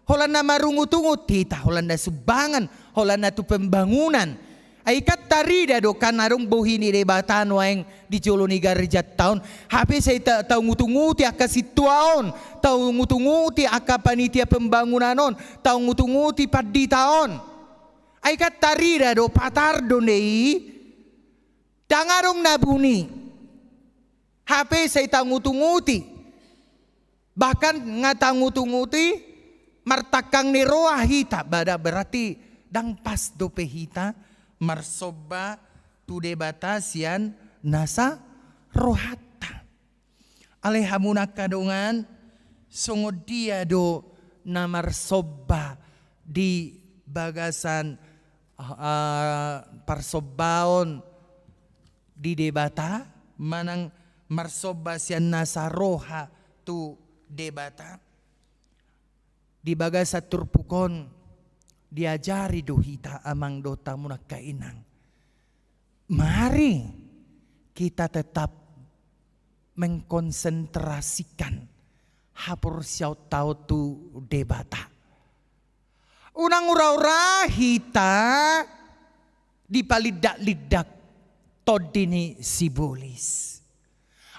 holan na marungut-ungut hita, holan na sumbangan, holan na tu pembangunan. Ai kan tarida do kan adong bohi ni Debata nuaeng di jolo ni garejanta on. Hape sai ta-, taungut-unguti angka sintua on, taungut-unguti angka panitia pembangunan on, taungut-unguti pandita on. Ai kan tarida do, patar do na i, ndang adong na buni. Hape sai taungut-unguti. Bahkan nga taungut-unguti, martangkang ni roha hita, bada berarti ndang pas dope hita marsomba tu Debata sian nasa rohanta. Alai hamu na angka dongan, songon dia do na marsomba di bagasan, eh, parsombaon di Debata, manang marsomba sian nasa roha tu Debata. Di bagasan turpuk on diajari do hita amang dohot hamu angka inang. Mari kita tetap mengkonsentrasikan haporseaonta on tu Debata. Unang ura-ura hita dipalindak-lindak tondi ni sibolis.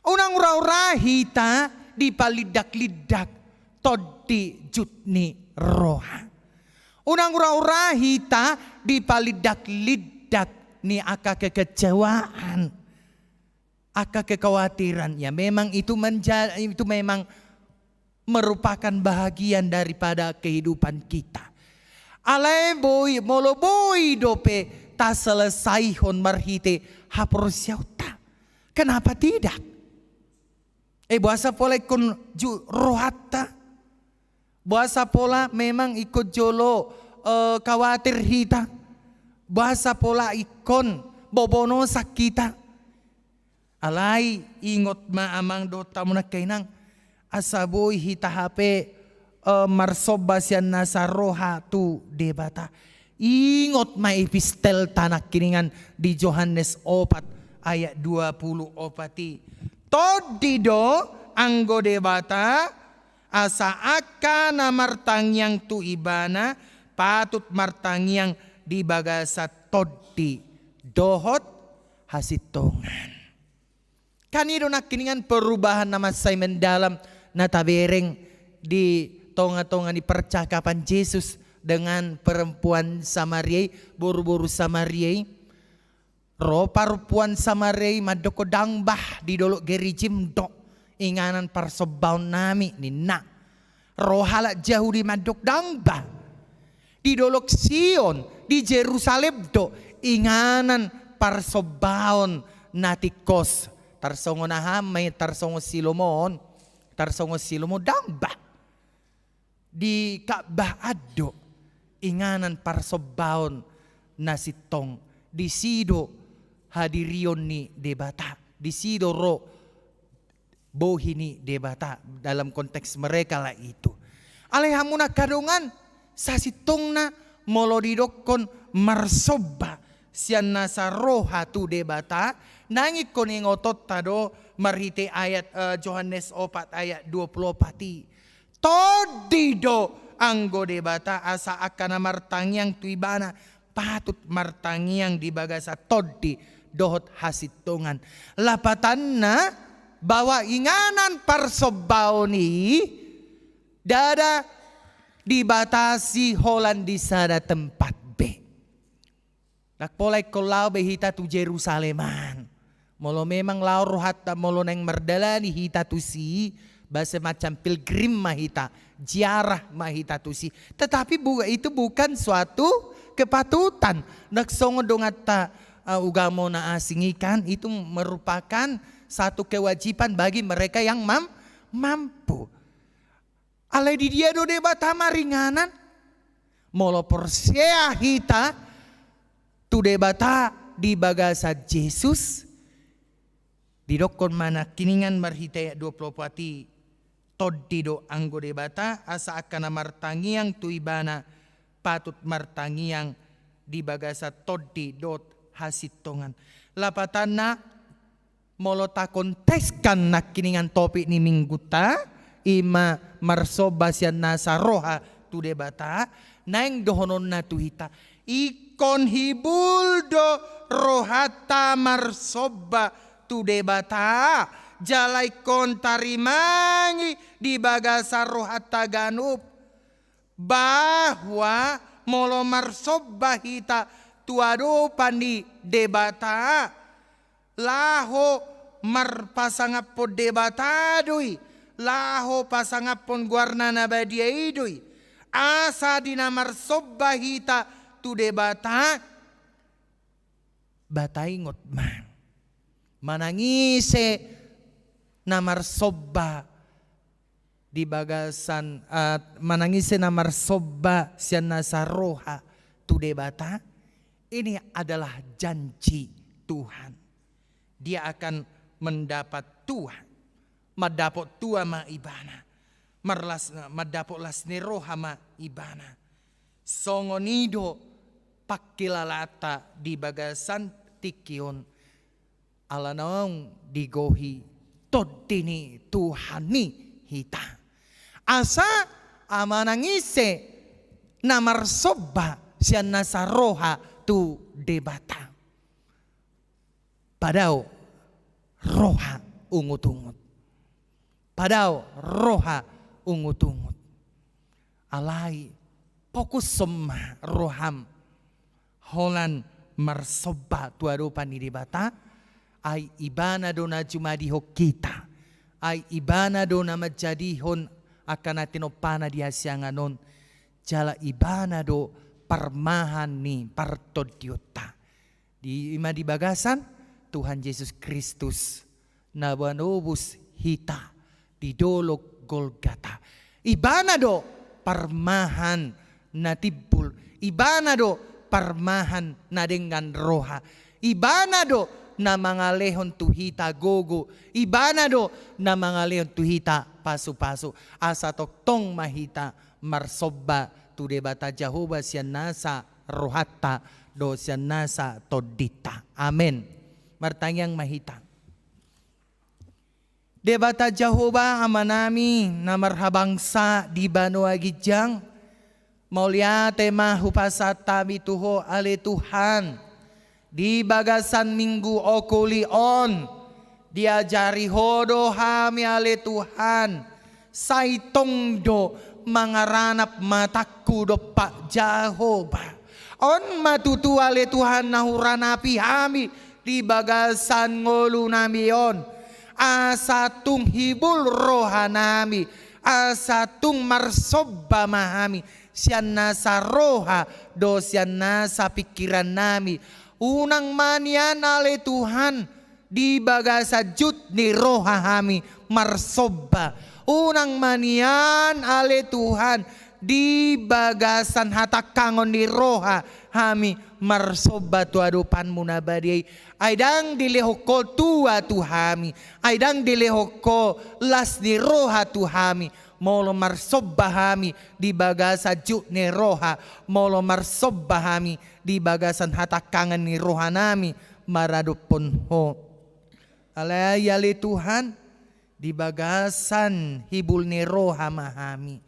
Unang ura-ura hita dipalindak-lindak tondi jut ni roha. Unang ura-ura hita dipalindak-lindak ni angka kekecewaan, angka kekhawatiran. Ya, memang itu menja-, itu memang merupakan bahagian daripada kehidupan kita. Alai boi, molo boi dope taselesaihon marhite haporseaonta. Kenapa tidak? Eh, boasa pola ingkon ju-, rohanta? Boasa pola memang ingkon jolo, eh, khawatir hita? Boasa pola ingkon bobonosak hita? Alai ingot ma amang dohot hamu angka inang, asa boi hita hape, eh, marsomba sian nasa roha tu Debata. Ingot ma epistelta nangkiningan di Johannes opat ayat dua pulu opat i. Tondi do anggo Debata, asa angka na martangiang tu Ibana patut martangiang di bagasan tondi dohot hasintongan. Kan i do nangkiningan perubahan na mansai mendalam na tabereng di tonga-tonga ni percakapan Jesus dengan perempuan Samaria i, boru-boru Samaria i. Ro perempuan Samaria i mandokkon, "Ndang bah, di dolok Gerizim do inganan parsombaonnami," ninna. Ro halak Jahudi mandok, "Ndang bah, di dolok Sion, di Jerusalem do inganan parsombaon na tingkos." Tarsongon aha ma i, tarsongon Silomo on, tarsongon Silomo, "Ndang bah, di Ka'bah an do inganan parsombaon na sintong, disi do hadirion ni Debata, disi do ro bohi ni Debata." Dalam konteks mereka lah itu. Alai hamu angka dongan, sasintongna molo didokkon marsomba sian nasa roha tu Debata, naeng ingkon ingotonta do marhite ayat, eh, Johannes opat ayat dua pulu opat i. Tondi do anggo Debata, asa angka na martangiang tu Ibana patut martangiang di bagasan tondi dohot hasintongan. Lapatanna bahwa inganan parsombaon i ndada dibatasi holan di sada tempat be. Ndang pola ingkon laho be hita tu Jerusalem an. Molo memang laho rohanta, molo naeng mardalani hita tusi, ba semacam pilgrim ma hita, ziarah ma hita tusi. Tetapi bu-, itu bukan suatu kepatutan. Ndang songon donganta, eh, ugamo na asing i kan, itu merupakan satu kewajiban bagi mereka yang mam-, mampu. Alai di dia do Debata maringanan? Molo porsea hita tu Debata di bagasan Jesus, didokkon ma nangkiningan marhite ayat dua pulu opat i, tondi do anggo Debata, asa angka na martangiang tu Ibana patut martangiang di bagasan tondi dohot hasintongan. Lapatanna, molo takonteskan nangkiningan topik ni minggunta, i ma marsomba sian nasa roha tu Debata, naeng dohononna tu hita, ingkon hibul do rohanta marsomba tu Debata, jala ingkon tarimangi di bagasan rohanta ganup, bahwa molo marsomba hita tu adopan ni Debata, laho marpasangaphon Debata do i, laho pasangaphon goarna na badia i do i. Asa di na marsomba hita tu Debata, ba taingot ma, manang ise na marsomba di bagasan, eh, manang ise na marsomba sian nasa roha tu Debata, ini adalah janji Tuhan. Dia akan mendapat tua, mandapot tua ma ibana, marlas, mandapot las ni roha ma ibana. Songon i do pangkilalaanta di bagasan tingki on, ala naung digohi Tondi ni Tuhan i hita. Asa manang ise na marsomba sian nasa roha tu Debata, padao roha ungut-ungut. Padao roha ungut-ungut. Alai fokushon ma roham holan marsomba tu adopan ni Debata, ai ibana do na jumadihon hita, ai ibana do na manjadihon angka na tinompana di hasiangan on, jala ibana do parmahan ni partondionta. Di, ima di bagasan Tuhan Jesus Kristus na manobus hita di dolok Golgata. Ibana do parmahan na timbul, ibana do parmahan na denggan roha, ibana do na mangalehon tu hita gogo, ibana do na mangalehon tu hita pasu-pasu. Asa tongtong ma hita marsomba tu Debata Jahowa sian nasa rohanta do sian nasa tondinta. Amen. Martangiang ma hita. Debata Jahowa Amanami na marhabangsa di banua ginjang, mauliate ma hupasahat hami tu Ho ale Tuhan. Di bagasan minggu okuli on, diajari Ho do hami ale Tuhan, sai tong do mangaranap matangku dompak Jahowa. On ma tutu ale Tuhan na huranapi hami di bagasan ngolunami on, asa tung hibul rohanami, asa tung marsomba ma hami sian nasa roha do sian nasa pingkirannami. Unang ma nian ale Tuhan di bagasan jut ni roha hami marsomba. Unang ma nian ale Tuhan di bagasan hatangkangon ni roha hami marsomba tu adopanmu na badia i. Ai ndang dilehon Ho tua tu hami, ai ndang dilehon Ho las ni roha tu hami, molo marsomba hami di bagasan jut ni roha, molo marsomba hami di bagasan hatangkangan ni rohanami maradophon Ho. Alai ale Tuhan, di bagasan hibul ni roha ma hami,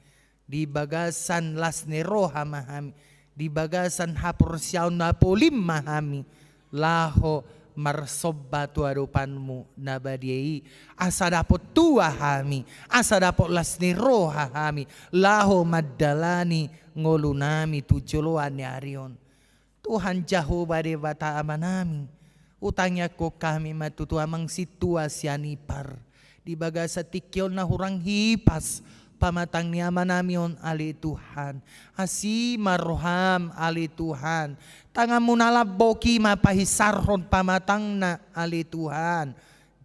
di bagasan las ni roha ma hami, di bagasan haporseaon na polim ma hami, laho marsomba tu adopanmu na badia i, asa dapot tua hami, asa dapot las ni roha hami, laho mandalani ngolunami tu joloan ni ari on. Tuhan Jahowa Debata Amanami, hutangiangkon hami ma tutu amang sintua sian ipar, di bagasan tingki on na hurang hipas pamatang ni amanami on ale Tuhan. Asi ma roham ale Tuhan, tanganmu na lambok i ma pahisarhon pamatangna ale Tuhan.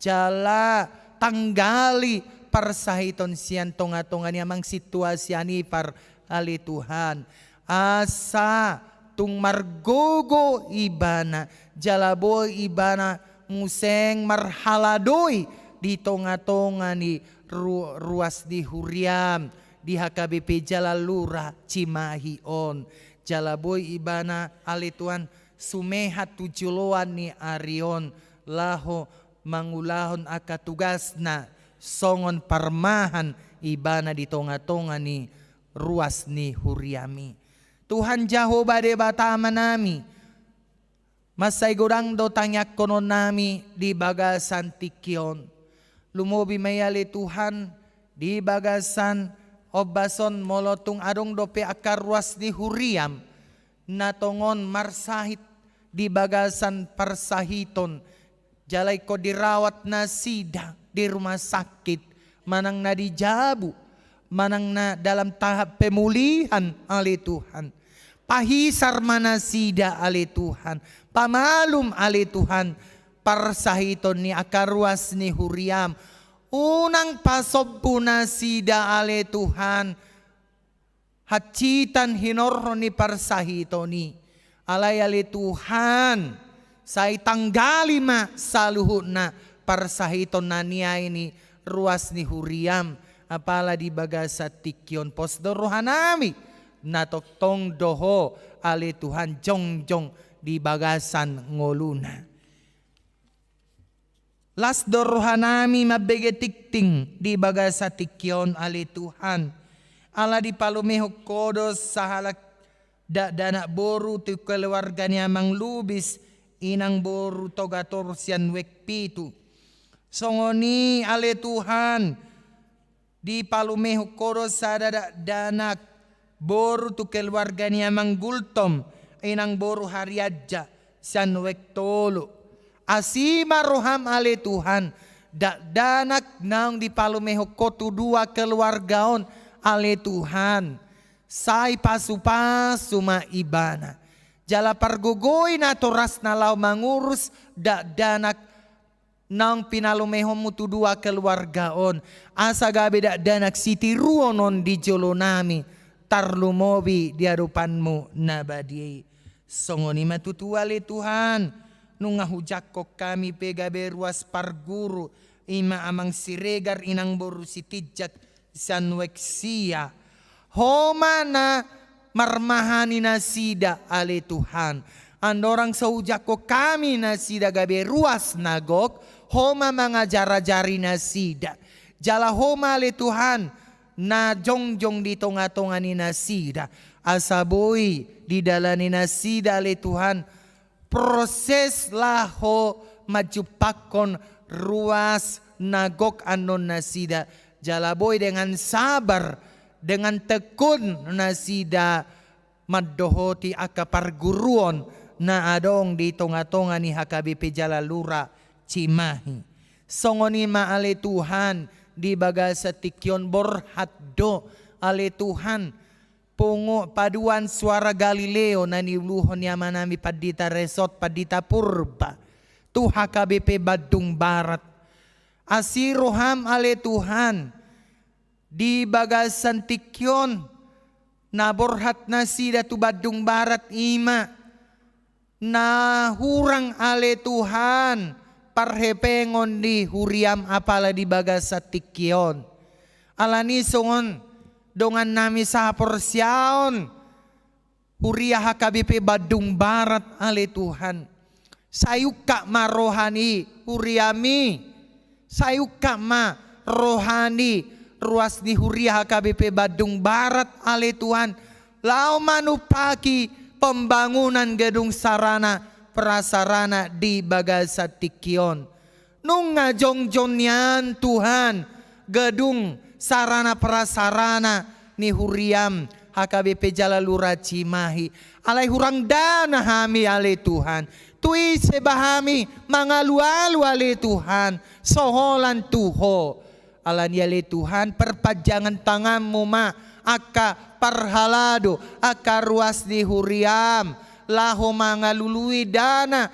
Jala tanggali parsahiton sian tonga-tonga ni amang sintua sian ipar ale Tuhan. Asa tung margogo ibana, jala boi ibana muse marhaladoi di tonga-tonga ni ru-, ruas ni huriam, di H K B P Jalan Lurah Cimahi on. Jala boi ibana ale Tuhan sumehat tu joloan ni ari on, laho mangulahon angka tugasna songon parmahan ibana di tonga-tonga ni ruas ni huriami. Tuhan Jahowa Debata Amanami, mansai godang do tangiangkononnami di bagasan tingki on. Lumobi ma i ale Tuhan, di bagasan ombas on molo tung adong dope angka ruas ni huriam na tongon marsahit di bagasan parsahiton, jala ingkon dirawat nasida di rumah sakit, manang na di jabu, manang na dalam tahap pemulihan ale Tuhan. Pahisar ma nasida ale Tuhan, pamalum ale Tuhan, parsahiton ni angka ruas ni huriam. Unang pasombu nasida ale Tuhan hansitan hinorhon ni parsahiton i. Alai ale Tuhan, sai tanggali ma saluhutna parsahiton na niai ni ruas ni huriam, apala di bagasan tingki on. Pos do rohanami, na tongtong do Ho, ale Tuhan, jongjong di bagasan ngoluna. Las do rohanami mambege tingting di bagasan tingki on, ale Tuhan. Ala dipalumehon Ho do sahalak dakdanak boru tu keluarga ni Amang Lubis, Inang boru Togator sian Wek Pitu. Songon i, ale Tuhan, dipalumehon Ho do sada dakdanak boru tu keluarga ni Amang Gultom, Inang boru Harianja sian Wek Tolu. Asi ma roham, ale Tuhan, dakdanak naung dipalumehon Ho tu dua keluarga on, ale Tuhan, sai pasupasu ma ibana. Jala pargogoi natorasna laho mangurus dakdanak naung pinalumehonmu tu dua keluarga on, asa gabe dakdanak sitiruon on di jolonami, tarlumobi di adopanmu na badia i. Songon i ma tutu, ale Tuhan, nunga hujangkon hami pe gabe ruas parguru, i ma Amang Siregar, Inang boru Sitinjak sian Wek Sia. Ho ma na marmahani nasida, ale Tuhan. Andorang so hujangkon hami nasida gabe ruas na gok, Ho ma mangajarajari nasida. Jala Ho ma, ale Tuhan, na jongjong di tongatonga ni nasida, asa boi didalani nasida, ale Tuhan, proses laho manjumpangkon ruas na gok annon nasida, jala boi dengan sabar, dengan tekun nasida mandohoti angka parguruon na adong di tongatonga ni H K B P Jalalura Cimahi. Songon i ma, ale Tuhan, di bagasan tingki on borhat do, ale Tuhan, pungu paduan Suara Galileo na niuluhon ni amanami Pandita Resort, Pandita Purba, tu H K B P Bandung Barat. Asi roham, ale Tuhan, di bagasan tingki on, na borhat nasida tu Bandung Barat, i ma na hurang, ale Tuhan, parhepengon ni huriam apala di bagasan tingki on. Alani songon dongannami sahaporseaon huria H K B P Bandung Barat, ale Tuhan, sai ungkap ma roha ni huriami, sai ungkap ma roha ni ruas ni huria H K B P Bandung Barat, ale Tuhan, laho manumpaki pembangunan gedung sarana prasarana di bagasan tingki on. Nunga jongjong nian, Tuhan, gedung sarana prasarana ni huriam H K B P Jalalura Cimahi. Alai hurang dana hami, ale Tuhan. Tu ise ba hami mangalualu, ale Tuhan, so holan tu Ho. Alani, ale Tuhan, perpanjangan tanganmu ma angka parhalado, angka ruas ni huriam, laho mangalului dana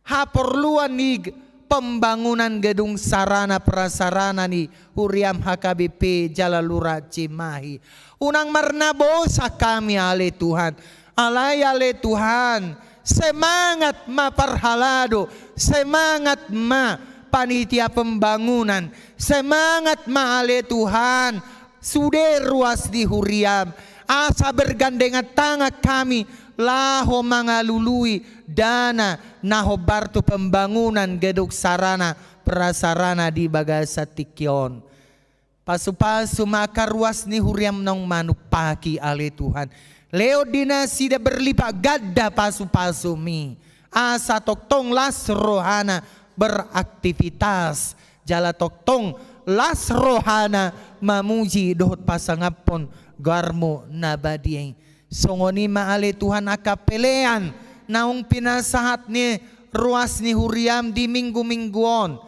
haporluan ni pembangunan gedung sarana prasarana ni huriam H K B P Jalalura Cimahi. Unang marnabosa hami, ale Tuhan. Alai, ale Tuhan, semangat ma parhalado, semangat ma panitia pembangunan, semangat ma, ale Tuhan, sude ruas ni huriam, asa bergandengan tangan hami laho mangalului dana na hombar tu pembangunan gedung sarana prasarana di bagasan tingki on. Pasupasu ma angka ruas ni huriam naung manumpaki, ale Tuhan. Lehon di nasida berlipat ganda pasupasumi, asa tongtong las rohana beraktivitas, jala tongtong las rohana mamuji dohot pasangaphon goarmu na badia i. Songon i ma, ale Tuhan, angka pelean naung pinasahat ni ruas ni huriam di minggu-minggu on.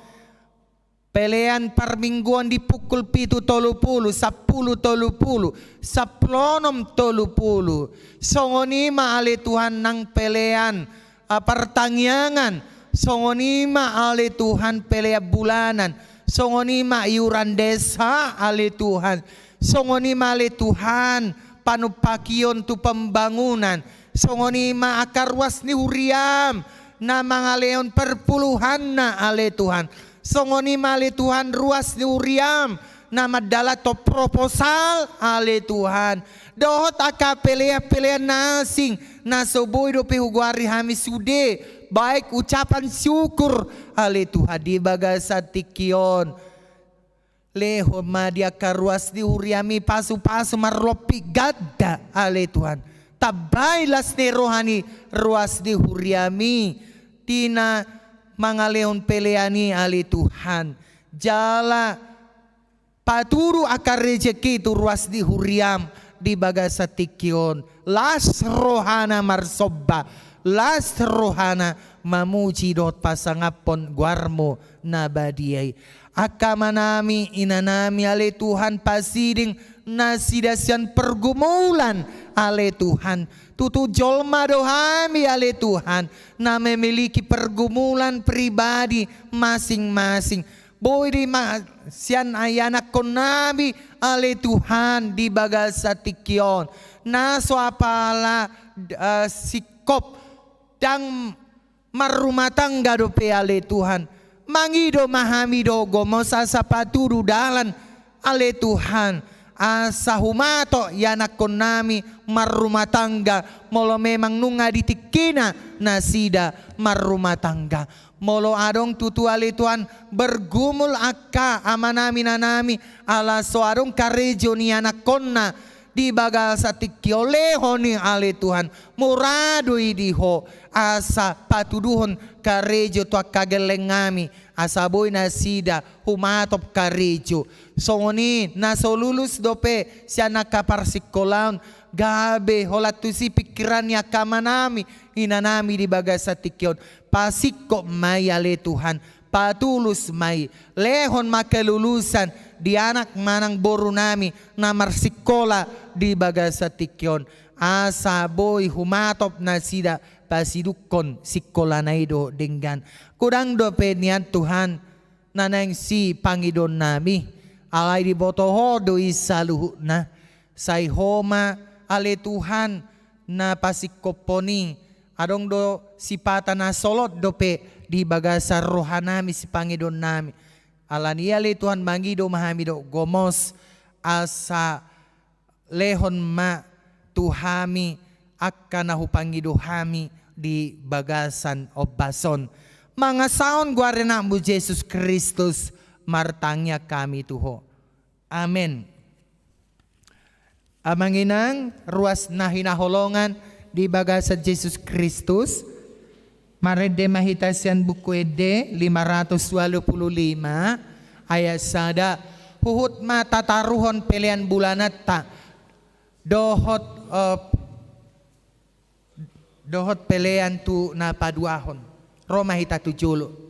Pelean parmingguon di pukul pitu tolu pulu, sampulu tolu pulu, sampulu onom tolu pulu. Songon i ma, ale Tuhan, nang pelean, ah, partangiangan. Songon i ma, ale Tuhan, pelean bulanan. Songon i ma iuran desa, ale Tuhan. Songon i ma, ale Tuhan, panumpakion tu pembangunan. Songon i ma angka ruas ni huriam na mangalehon perpuluhanna, ale Tuhan. Songon i ma ale Tuhan ruas ni huriam na mandalankon proposal ale Tuhan. Dohot angka pelean-pelean na asing na so boi dope hugoari hami sude, baik ucapan syukur ale Tuhan di bagasan tingki on. Lehon ma di angka ruas ni huriam i pasu-pasu marlompit ganda ale Tuhan. Tambai las ni roha ni ruas ni huriam i di na mangalehon pelean i ale Tuhan. Jala patudu angka rejeki tu ruas ni huriam di bagasan tingki on. Las rohana marsomba, las rohana mamuji dohot pasangaphon goarmu na badia i. Angka amanami, inanami ale Tuhan, pasiding nasida sian pergumulan ale Tuhan. Tutu jolma do hami ale Tuhan na memiliki pergumulan pribadi masing-masing. Boi di ma-, sian ianakkonnami ale Tuhan di bagasan tingki on na so apala, eh, singkop ndang marrumah tangga dope ale Tuhan. Mangido ma hami do gomos asa patudu dalan ale Tuhan, asa humatop ianakkonnami marrumah tangga molo memang nunga di tingkina nasida marrumah tangga. Molo adong tutu ale Tuhan bergumul angka amanami inanami ala so adong karejo ni anakkonna di bagasan tingki on, lehon i ale Tuhan, mura do i di Ho asa patuduhon karejo tu angka gellengngami asa boi nasida humatop karejo. Songon i na so lulus dope sian angka parsingkolaon, gabe holan tusi pingkiran ni angka amanami inanami di bagasan tingki on. Pasingkop ma i ale Tuhan, patulus ma i, lehon ma kelulusan di anak manang borunami na marsingkola di bagasan tingki on asa boi humatop nasida pasidungkon singkolana i dohot denggan. Godang dope nian Tuhan na naeng sipangidoonnami, alai diboto Ho do i saluhutna. Sai Ho ma ale Tuhan na pasingkophon i. Adong do sipata na solot dope di bagasan rohanami sipangidoonnami. Alani i ale Tuhan mangido ma hami do gomos asa lehon ma tu hami angka na hupangido hami di bagasan ombas on. Mangasahon goar ni Anakmu Jesus Kristus martangiang hami tu Ho. Amen. Amang inang, ruas na hinaholongan di bagasan Jesus Kristus, marende ma hita sian Buku Ende lima ratus ualu pulu lima ayat sada, huhut ma tataruhon pelean bulananta dohot, eh, dohot pelean tu na paduahon. Ro ma hita tu jolo.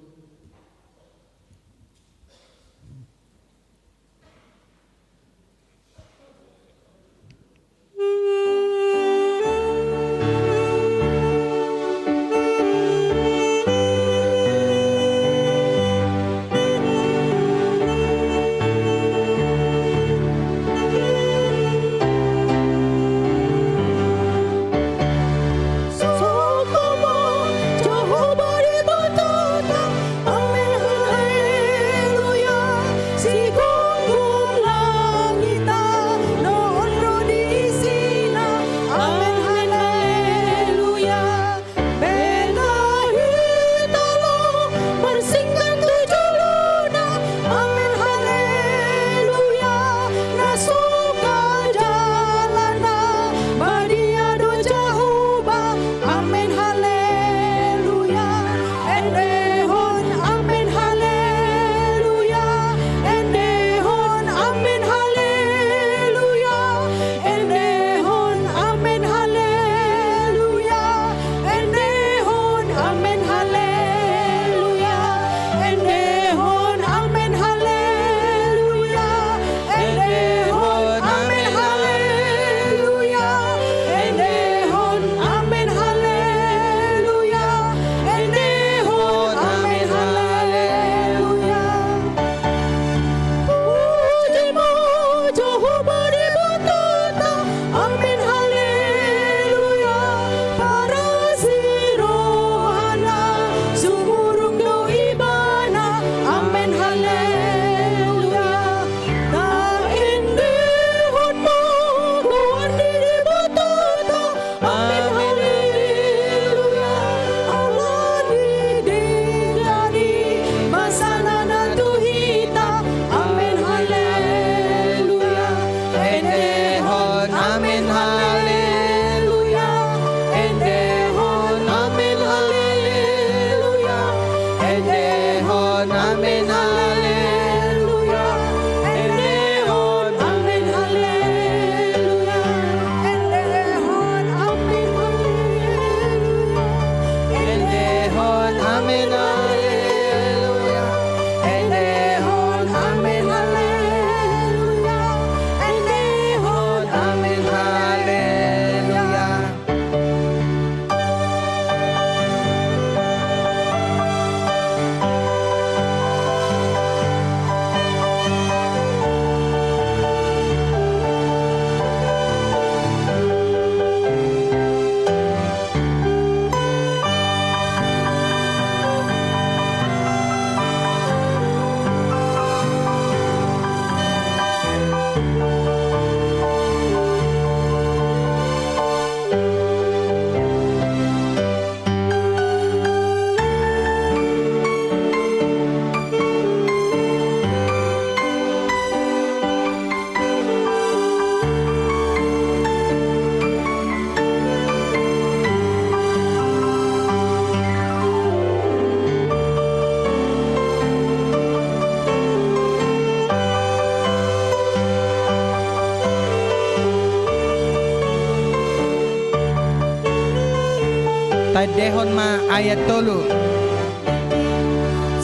Taendehon ma ayat tolu.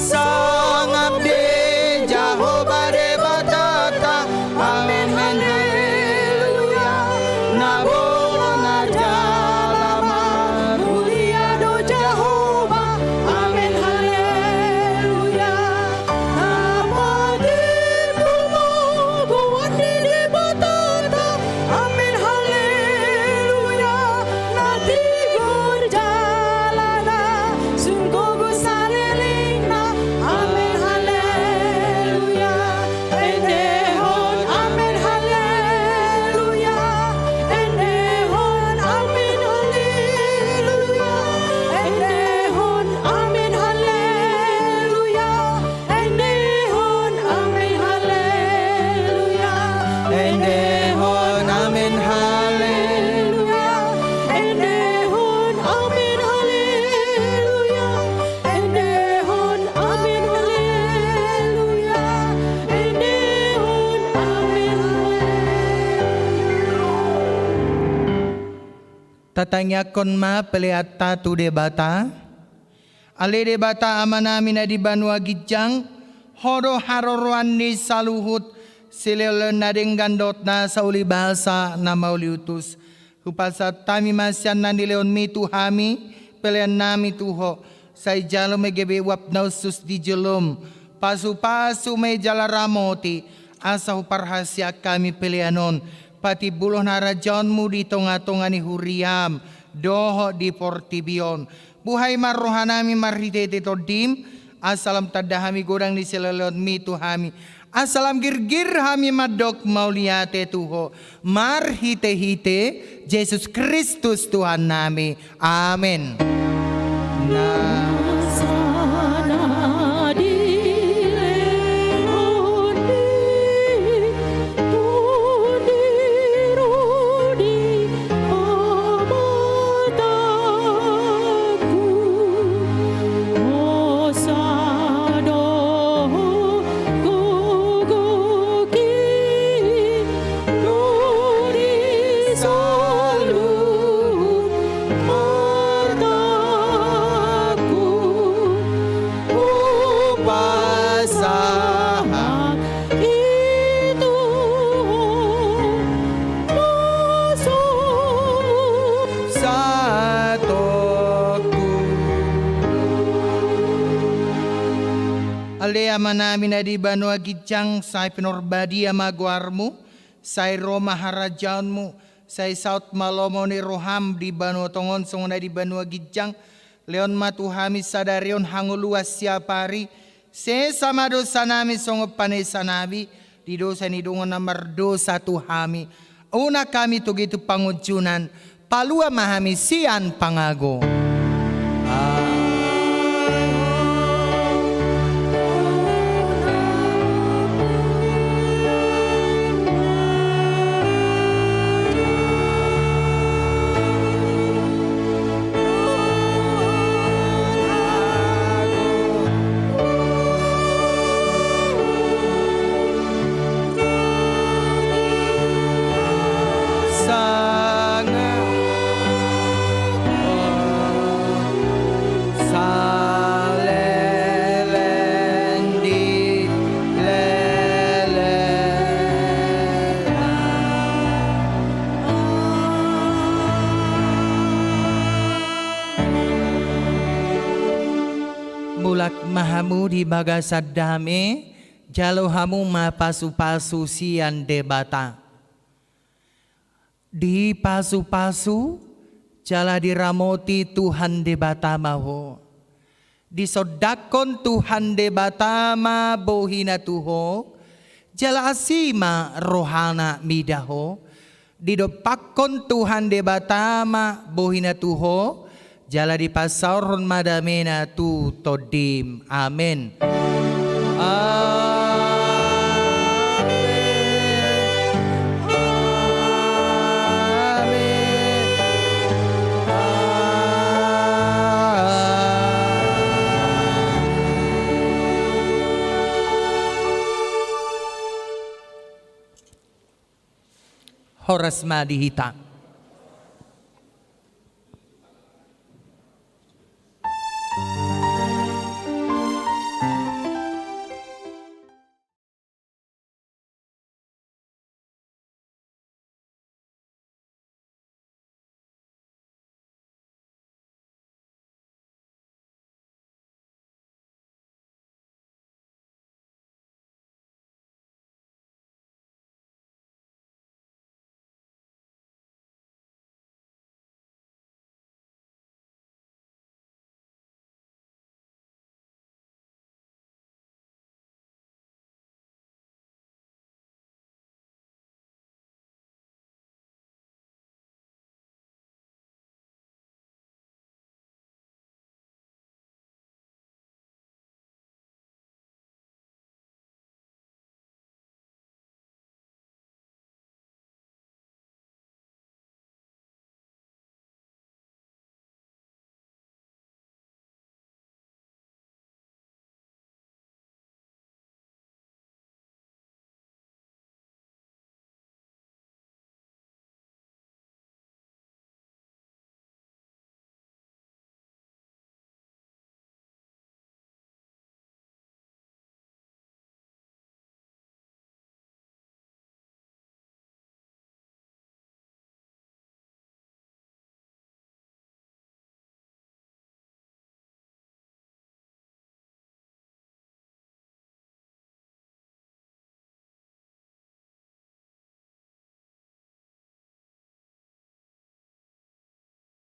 Sangap di Jahowa Debatanta. Amen, haleluya. Na bona jala marmulia do Jahowa. Amen, haleluya. Na patimbul ma goar ni Debatanta. Amen, haleluya. Na tigor jala na sun gogo salelengna. Amen, haleluya. Endehon, amen, haleluya. Endehon, amen, haleluya. Endehon, amen, haleluya. Endehon, amen, haleluya. Endehon, amen, haleluya. Endehon, amen, haleluya. Endehon, amen, haleluya. Endehon, amen, haleluya. Tatangiangkon ma peleanta tu Debata. Ale Debata Amanami na di banua ginjang, Ho do haroroan ni saluhut silehonlehon na denggan dohot nasa uli basa na mauliutus. Hupasahat hami ma sian na nilehonMi tu hami peleannami tu Ho, sai jalo ma i gabe uap na hushus di joloM. Pasupasu ma i jala ramoti, asa huparhaseang hami pelean on, patimbulhon harajaonMu di tongatonga ni huriaM dohot di portibi on. Buhai ma rohanami marhitehite TondiM, asa lam tanda hami godang ni silehonlehonMi tu hami, asa lam girgir hami mandok mauliate tu Ho, marhitehite Jesus Kristus Tuhannami. Amen. Na Ale Amanami na di banua ginjang, sai pinarbadia ma goarMu, sai ro ma harajaonMu, sai saut ma lomo ni rohaM di banua tonga on songon na di banua ginjang. Lehon ma tu hami sadari on hangoluan siapari, sesa ma dosanami songon panesanami di dosa ni dongan na mardosa tu hami. Unang hami togihon tu pangunjunan, palua ma hami sian pangago. Mulak ma hamu di bagasan dame, jalo hamu ma pasupasu sian Debata. Dipasupasu jala diramoti Tuhan Debata ma ho. Disondangkon Tuhan Debata ma bohiNa tu ho, jala asi ma rohaNa mida ho. Didompakkon Tuhan Debata ma bohiNa tu ho, jala dipasaorhon ma dameNa tu tondim. Amen. Amen. Amen. Amen. Horas ma di hita.